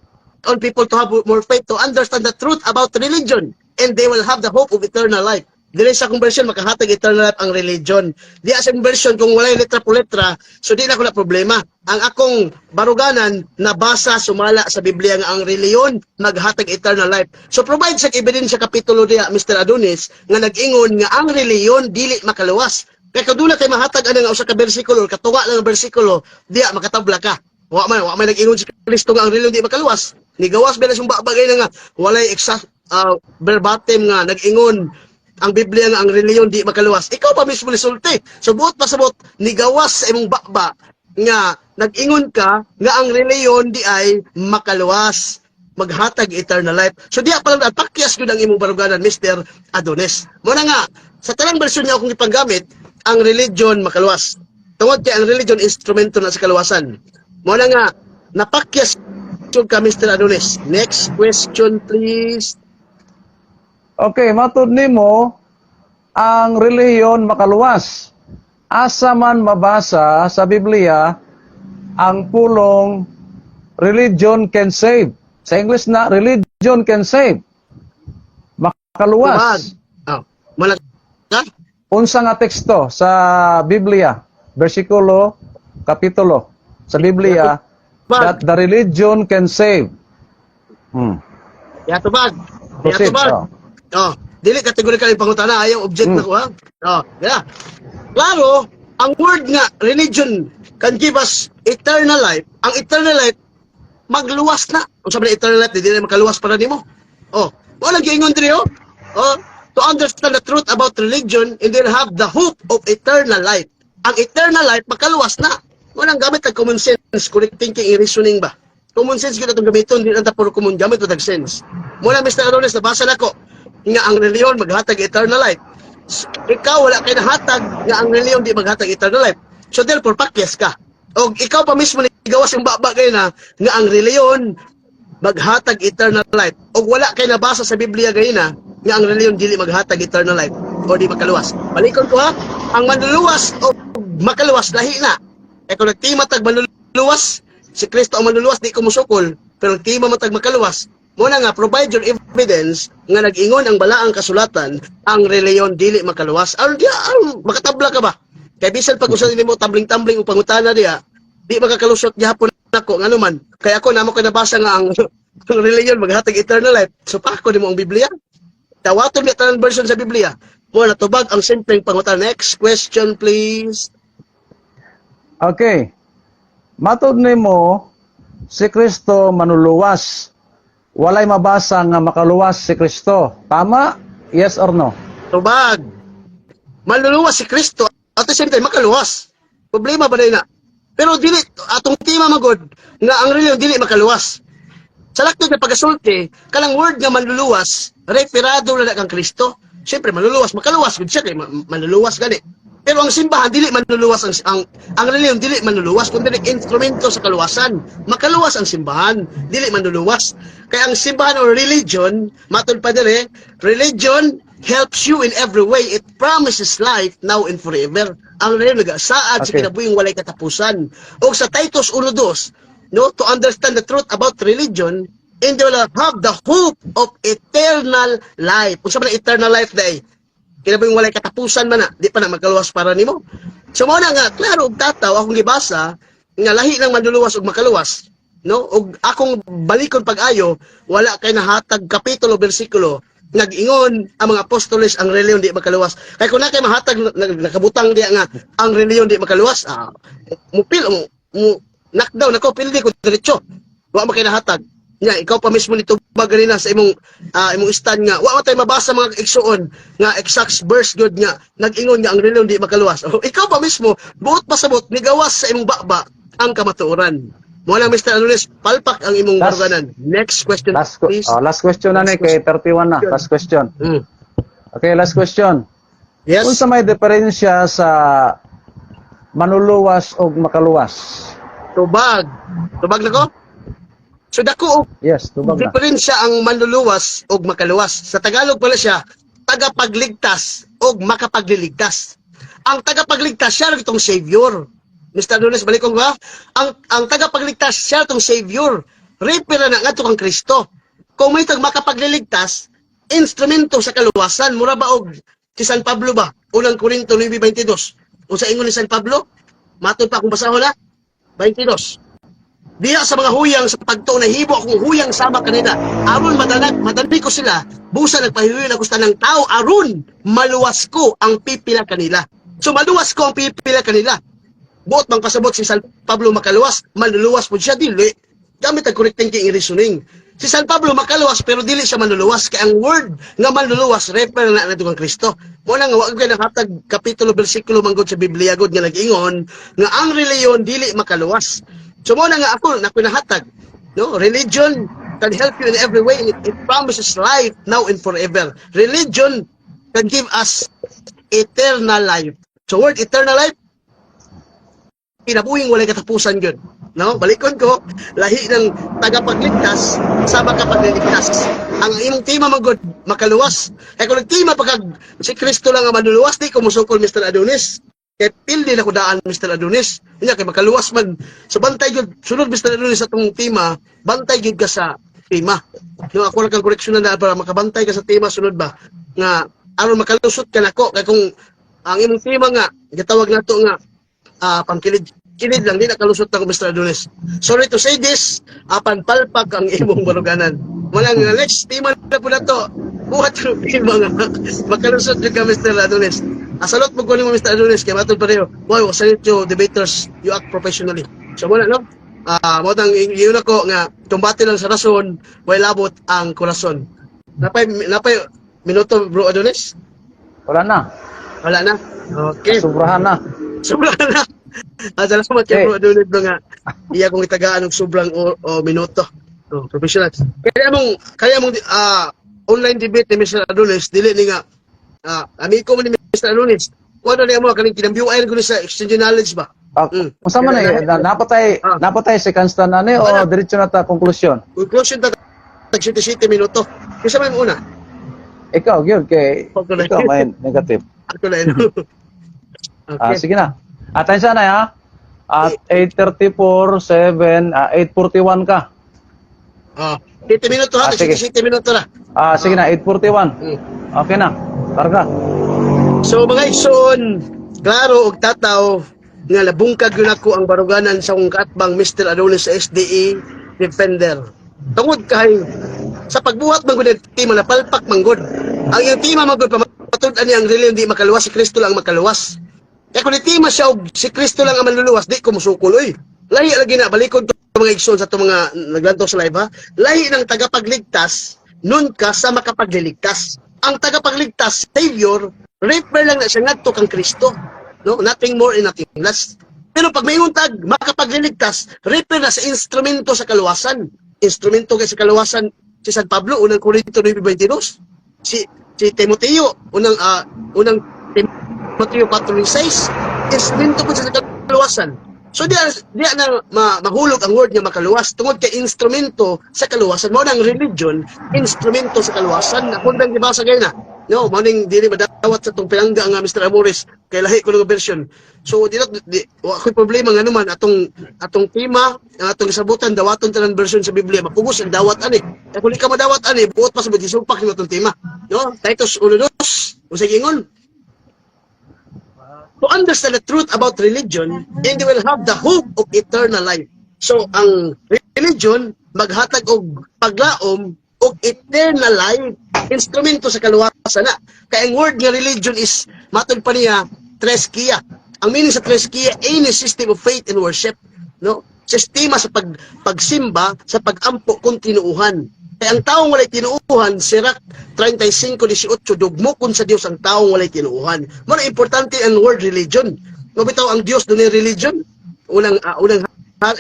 on people to have more faith to understand the truth about religion and they will have the hope of eternal life. Dili sa akong version makahatag eternal life ang religion. Di sa akong version kung walay letra po letra, so di na ko na problema. Ang akong baruganan nabasa sumala sa Biblia nga ang reliyon maghatag eternal life. So provide sa ebidensya kapitulo diha, Mr. Adonis, nga nag-ingon nga ang reliyon dili makaluwas. Kay kung duna kay mahatag ana nga usa ka bersikulo or katunga lang nga bersikulo, diya makatabla ka. Wa man nag-ingon si Kristo nga ang relihiyon di makaluwas. Nigawas ba na siyang bagay na nga walay exact verbatim nga nag-ingon ang Biblia nga ang relihiyon di makaluwas. Ikaw pa mismo nisulti. So buot pasabot nigawas sa imong baba nga nag-ingon ka nga ang relihiyon di ay makaluwas, maghatag eternal life. So diya pa lang pakyas gyud ang imong baruganan, Mr. Adonis. Mo na nga sa tanang bersyon niya akong ipanggamit, ang religion makaluwas. Tungod kay ang religion instrumento na sa kaluwasan. Mo na nga napakyas jud ka, Mr. Adonis. Next question, please. Okay, matud nimo ang relihiyon makaluwas. Asa man mabasa sa Biblia ang pulong "religion can save"? Sa English na, "religion can save." Makaluwas. Oh, mala ka? Unsa nga teksto sa Biblia, bersikulo, kapitulo sa Biblia that the religion can save? Yatubag. Proceed. Yatubag. Oh. Oh, dili categorical yung pangutana, ayaw object na ko ha. Oh, yeah. Klaro, ang word nga "religion can give us eternal life", ang eternal life magluwas na. Kung sabi na eternal life, di na makaluwas para nimo. Oh, wala giingon diri oh. Oh, to understand the truth about religion and then have the hope of eternal life. Ang eternal life makaluwas na. Walang gamit ang common sense, correct thinking and reasoning ba? Common sense gyud atong gamiton, di lang ta puro common gamit og sense. Muna Mr. Adonis, nabasa nako nga ang relihiyon maghatag eternal life. Ikaw wala kay nahatag nga ang relihiyon di maghatag eternal life. So therefore pakyas ka. Og ikaw pa mismo ni gawas yung baba kay na nga ang relihiyon maghatag eternal life. Og wala kay nabasa sa Biblia gayna nga ang relihiyon dili maghatag eternal life o di makaluwas. Balikon ko ha, ang manluluwas o makaluwas lahi na. E kung nagtima tag manluluwas, si Kristo ang manluluwas, di ko musukol, pero nagtima man tag makaluwas, mo na nga provide your evidence nga nag-ingon ang balaang kasulatan ang relihiyon dili makaluwas. Aron diya, aron makatabla ka ba? Kay bisan pag usa nimo tambling-tambling o pangutana diya, di makakalusot gihapon nako. Ngano man? Kay ako namo ko nabasa nga ang relihiyon maghatag eternal life. So pako nimo ang Biblia. Dawaton mi tanan version sa Biblia. Mo natubag ang simpleng pangutana. Next question, please. Okay. Matod nimo si Kristo manuluwas. Walay mabasa nga makaluwas si Kristo. Tama? Yes or no? Tubag. Manluluwas si Kristo at the same time makaluwas. Problema ba na? Pero dili atong tema magod nga ang relihiyon dili makaluwas. Sa laktod na pagasulti, kanang word nga manluluwas, referado na na kang Kristo. Siyempre, manluluwas, makaluwas gud siya kay manluluwas gani. Pero ang simbahan dili manluluwas, ang relihiyon dili manluluwas kundi instrumento sa kaluwasan. Makaluwas ang simbahan, dili manluluwas. Kaya ang simbahan or religion, matud pa dire, religion helps you in every way. It promises life now and forever. Ang relihiyon nagasaad sa kinabuhing walay katapusan. O sa Titus 1:2, no, to understand the truth about religion and they will have the hope of eternal life. Unsa man ang eternal life day? Kinabuhing walay katapusan man na, di pa na makaluwas para nimo. So mao na nga klaro og tataw akong gibasa nga lahi ng manluluwas ug makaluwas, no? Og akong balikon pag-ayo, wala kay nahatag kapitulo, bersikulo nag-ingon ang mga apostoles ang relihiyon di makaluwas. Kay kung na kay mahatag nakabutang diya nga ang relihiyon di makaluwas, mupil mo, mo knockdown ako, pildi ko diretso. Wa man kay nahatag. Nya ikaw pa mismo nitubag ganina sa imong stand nga wa man tay mabasa, mga igsuon, nga exact verse good nga nag-ingon nga ang relihiyon di makaluwas. Oh, ikaw pa mismo buot pasabot nigawas sa imong baba ang kamatuoran. Mo lang, Mr. Anulis, palpak ang imong baruganan. Next question, please. Oh, last question na ni kay 31 na. Last question. Okay, last question. Yes. Unsa may diferensya sa manuluwas og makaluwas? Tubag. Tubag na ko? So dako og Yes, tubag na. diferensya ang manluluwas og makaluwas. Sa Tagalog pala siya, tagapagligtas og makapagliligtas. Ang tagapagligtas siya itong savior. Mr. Nunes, balik ko ba? Ang tagapagligtas siya itong savior. Refer na ngadto kang Kristo. Kung may tag makapagliligtas, instrumento sa kaluwasan, mura ba og si San Pablo ba? Unang Korinto 9:22. Unsa ingon ni San Pablo? Matod pa akong basahon na. 22. Diha sa mga huyang sa pagtuo, nahibo akong huyang sama kanila aron madanag madani ko sila, busa nagpahiwil ako sa tanang tao aron maluwas ko ang pipila kanila. So maluwas ko ang pipila kanila. Buot bang pasabot si San Pablo makaluwas, manluluwas po siya, dili. Gamit ang correct thinking and reasoning. Si San Pablo makaluwas pero dili siya manluluwas kay ang word nga manluluwas refer na nato kang Kristo. Mo na nga wa gyud hatag kapitulo, bersikulo manggod sa Biblia gud nga nag-ingon nga ang reliyon dili makaluwas. So mo na nga ako na nahatag. No, religion can help you in every way. It promises life now and forever. Religion can give us eternal life. So word eternal life, kinabuhing walay katapusan yun. No? Balikon ko, lahi ng tagapagligtas sa makapagliligtas. Ang imong tema man gud makaluwas. Kay kung nagtima pa kag si Kristo lang ang manluluwas, di ko musukol, Mr. Adonis. Kay pildi na ko daan, Mr. Adonis. Unya kay makaluwas man. So bantay gyud sunod, Mr. Adonis, sa atong tema, bantay gyud ka sa tema. No, ako lang kang correction na para makabantay ka sa tema sunod ba nga aron makalusot ka nako, kay kung ang imong tema nga gitawag nato nga pangkilid kilid lang, di nakalusot ako, Mr. Adonis. Sorry to say this, apan palpak ang imong baruganan. Wala nga next tema na po na to. Buhat yung tema nga makalusot jud ka, Mr. Adonis. Asalot mo ko nimo, Mr. Adonis, kay matod pareho. Wow, salute you debaters, you act professionally. So wala no. Mo tang yun ako nga tumbati lang sa rason, way labot ang korason. Napay minuto, Bro Adonis? Wala na. Wala na. Okay. Sobrahan na. Sobra na. Salamat kay Okay. Bro Adonis bro nga iya kong itagaan og sobrang o minuto. Oh, professional. Kaya mong online debate ni Mr. Adonis dili ni nga amigo mo ni Mr. Adonis. Kuha na niya mo kaning kinambiuan ko ni sa exchange knowledge ba. Unsa man eh, napatay napatay si Constant ani o Wala. diretso na ta konklusyon? Conclusion ta tag 77 minuto. Kinsa man una? Ikaw gyud kay Okay na. ikaw may negative. Ako na yun. Okay. Sige na. Atensya na ha. At 8:34, 7, 8:41 ka. 7 minuto ha, Sige. 77 minuto na. Sige na, 8:41. Okay na. Karga. So mga igsoon, klaro og tataw nga labungkag yun ako ang baruganan sa akong kaatbang Mr. Adonis sa SDE Defender. Tungod kay sa pagbuhat man gud ng tema, napalpak man gud. Ang iyang tema man gud pamatud-an niya ang reliyon di makaluwas, si Kristo lang ang makaluwas. Kaya kung tema siya og si Kristo lang ang manluluwas, di ko musukol oy. Lahi lagi na balikon to, mga igsoon, sa itong mga naglantaw sa live ha. Lahi ng tagapagligtas nun ka sa makapagliligtas. Ang tagapagligtas, Savior, refer lang na siya ngadto kang Kristo. No, nothing more and nothing less. Pero pag may tag makapagliligtas, refer na sa instrumento sa kaluwasan. Instrumento kay sa kaluwasan si San Pablo, Unang Korinto 9:22. Si si Timoteo, unang Timoteo 4:6, instrumento po siya sa kaluwasan. So di na mahulog ang word nga makaluwas tungod kay instrumento sa kaluwasan. Mao nang religion, instrumento sa kaluwasan. Ako nang gibasa gay na. No, mao ning dili madawat sa tong pinangga nga Mr. Amores kay lahi ko nga version. So di na di, wa ko'y problema nga naman atong atong tema, ang atong gisabutan dawaton tanan version sa Biblia. Mapugos ang dawat ani. Kay kung di ka madawat ani, buot pa sa gisupak nimo atong tema. No? Titus 1:2, unsay giingon? To understand the truth about religion and they will have the hope of eternal life. So, ang religion, maghatag og paglaom og eternal life, instrumento sa kaluwasan na. Kaya ang word nga religion is, matod pa niya, threskeia. Ang meaning sa threskeia, any system of faith and worship. No? Sistema sa pagsimba, sa pagampo kung tinuuhan. Kaya ang taong walay tinuuhan, Sirach 35:18, dugmokon sa Dios ang taong walay tinuuhan. Mo na importante ang word religion. No bitaw ang Dios dunay religion. Unang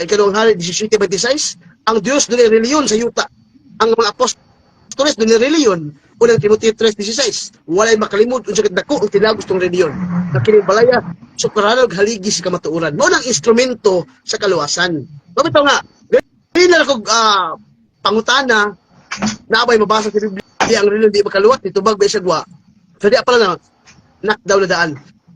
Ikalawang Hari 17:26, ang Dios dunay reliyon sa yuta. Ang mga apostoles dunay reliyon. Unang Timoteo 3:16, walay makalimod unsa kat dako ang tinagos tong reliyon. Na kini balaya sukranon og haligi sa kamatuoran. Mao nang instrumento sa kaluwasan. Mao bitaw nga dili na kog pangutana na abay mabasa sa Biblia ang reliyon di makaluwas, nitubag ba siya gwa. So di pala na knockdown na daan.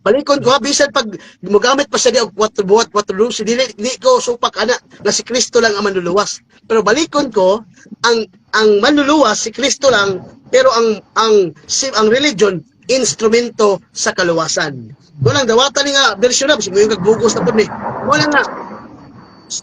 Balikon ko ha, bisan pag mogamit pa siya di og 4 buhat, 4 lusi, dili di ko supak ana na si Kristo lang ang manluluwas. Pero balikon ko, ang manluluwas si Kristo lang, pero ang religion instrumento sa kaluwasan. Walang dawatan ni nga version na bisag mo bugos na pud ni. Wala nga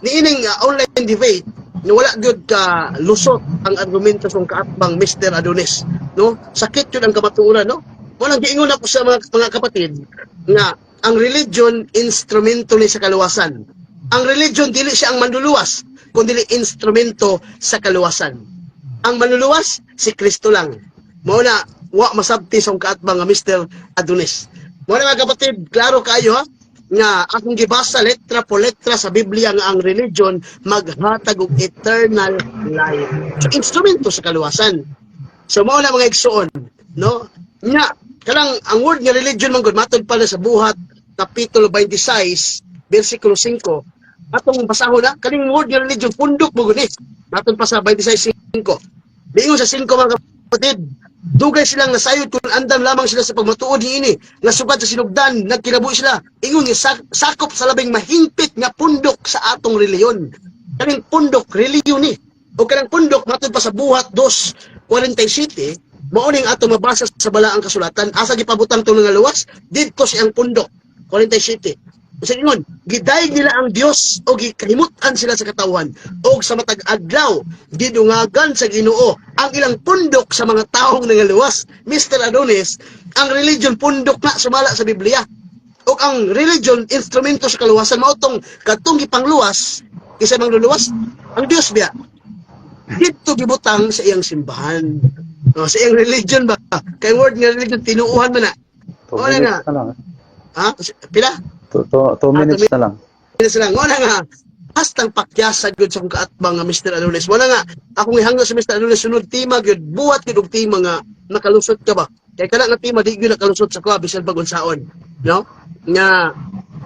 niining online debate na wala gyud ka lusot ang argumento sa kaatbang Mr. Adonis, no? Sakit yun ang kamatuoran, no? Walang giingon ako sa mga kapatid nga Ang religion, instrumento ni sa kaluwasan. Ang religion, dili siya ang manluluwas, kundi instrumento sa kaluwasan. Ang manluluwas, si Kristo lang. Mao na, wa masabti sa akong kaatbang nga Mr. Adonis. Mao na, mga kapatid, klaro kayo ha, nga akong gibasa letra po letra sa Biblia nga ang religion maghatag og eternal life. So instrumento sa kaluwasan. So mao na, mga igsuon, no? Nya kanang ang word nga religion man gud, matod pala sa Buhat kapitulo 26 bersikulo 5. Atong basahon na kaning word nga religion, pundok mo gud ni. Matod pa sa 26:5. Diingon sa 5, mga kapatid, dugay silang nasayod kung andam lamang sila sa pagmatuod niini nga sugad sa sinugdan nagkinabuhi sila ingon nga sakop sa labing mahingpit nga pundok sa atong relihiyon. Kaning pundok, relihiyon ni. O kanang pundok, matod pa sa Buhat 2:47, mao ning atong mabasa sa balaang kasulatan. Asa gipabutang tong nga luwas? Didto siyang pundok 47. Sa ingon, gidayeg nila ang Dios o gikahimut-an sila sa katawhan, og sa matag adlaw gidungagan sa Ginoo ang ilang pundok sa mga taong nangaluwas. Mr. Adonis, ang religion pundok na sumala sa Biblia. O ang religion instrumento sa kaluwasan, mao tong katong gipangluwas kinsa mangluluwas? Ang Dios biya. Dito gibutang sa iyang simbahan. O, sa iyang religion ba? Kay word nga religion, tinuuhan man na. 2 Wala minutes na. na lang. Ha? Pila? 2 minutes na lang. Sila sila. Wala nga. Hastang pakyasa gyud sa akong kaatbang nga Mr. Adonis. Wala nga. Akong ihangyo sa Mr. Adonis, sunod tema gyud. Buhat gyud og tema nga nakalusot ka ba? Kay kana nga tema di gyud nakalusot sa kuha bisan pag unsaon. No? Nga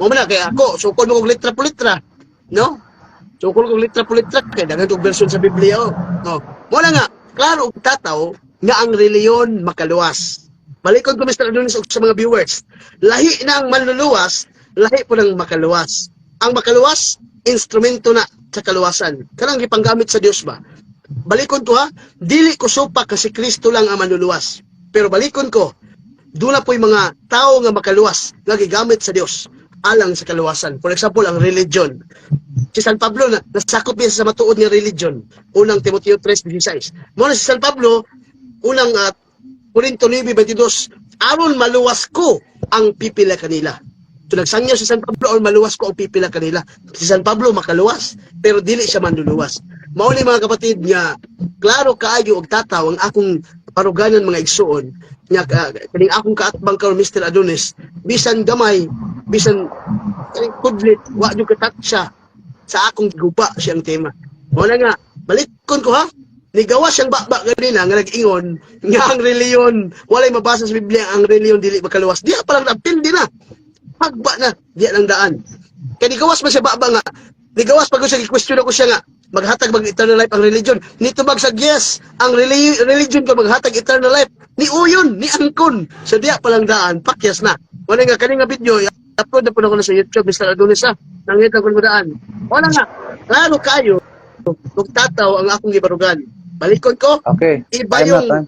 mo man na kay ako sukol mo og letra po letra. No? Sukol kog letra po letra kay daghan og version sa Biblia oh. No. Wala nga klaro og tataw nga ang reliyon makaluwas. Balikon ko, Mr. Adonis, ug sa mga viewers. Lahi na ang manluluwas, lahi po ng makaluwas. Ang makaluwas, instrumento na sa kaluwasan. Kanang gipanggamit sa Dios ba? Balikon ko ha, dili ko supak kasi Kristo lang ang manluluwas. Pero balikon ko, doon na po'y mga tao nga makaluwas nga gigamit sa Dios alang sa kaluwasan. For example, ang religion. Si San Pablo na nasakop niya sa matuod nga religion. Unang Timoteo 3:16. Mo na si San Pablo, unang Corinto 9:22, aron maluwas ko ang pipila kanila. So nagsangyaw si San Pablo, aron maluwas ko ang pipila kanila. Si San Pablo makaluwas, pero dili siya manluluwas. Mao ni, mga kapatid, nga klaro kaayo og tataw ang akong paruganan, mga igsuon, nga kaning akong kaatbang karon, Mr. Adonis, bisan gamay, bisan kaning kudlit, wa jud katatsa sa akong guba siyang tema. Mao na nga balikon ko ha, nigawa siyang baba ganina nga nag-ingon nga ang reliyon, walay mabasa sa Biblia ang reliyon dili makaluwas. Diya pa lang napildi na. Hagba na, diya lang daan. Kay nigawas man siya baba nga, nigawas pag siya question ako siya nga maghatag mag eternal life ang religion. Nitubag sa yes, ang religion ko maghatag eternal life. Ni uyon, ni angkon. Sa diya pa lang daan, pakyas na. Wala nga kani nga video, i-upload na po na ko na sa YouTube, Mr. Adonis ha. Nangita ko daan. Wala nga, klaro kayo, ug tataw ang akong gibarugan. Balikon ko, Okay. iba Time na, yung time.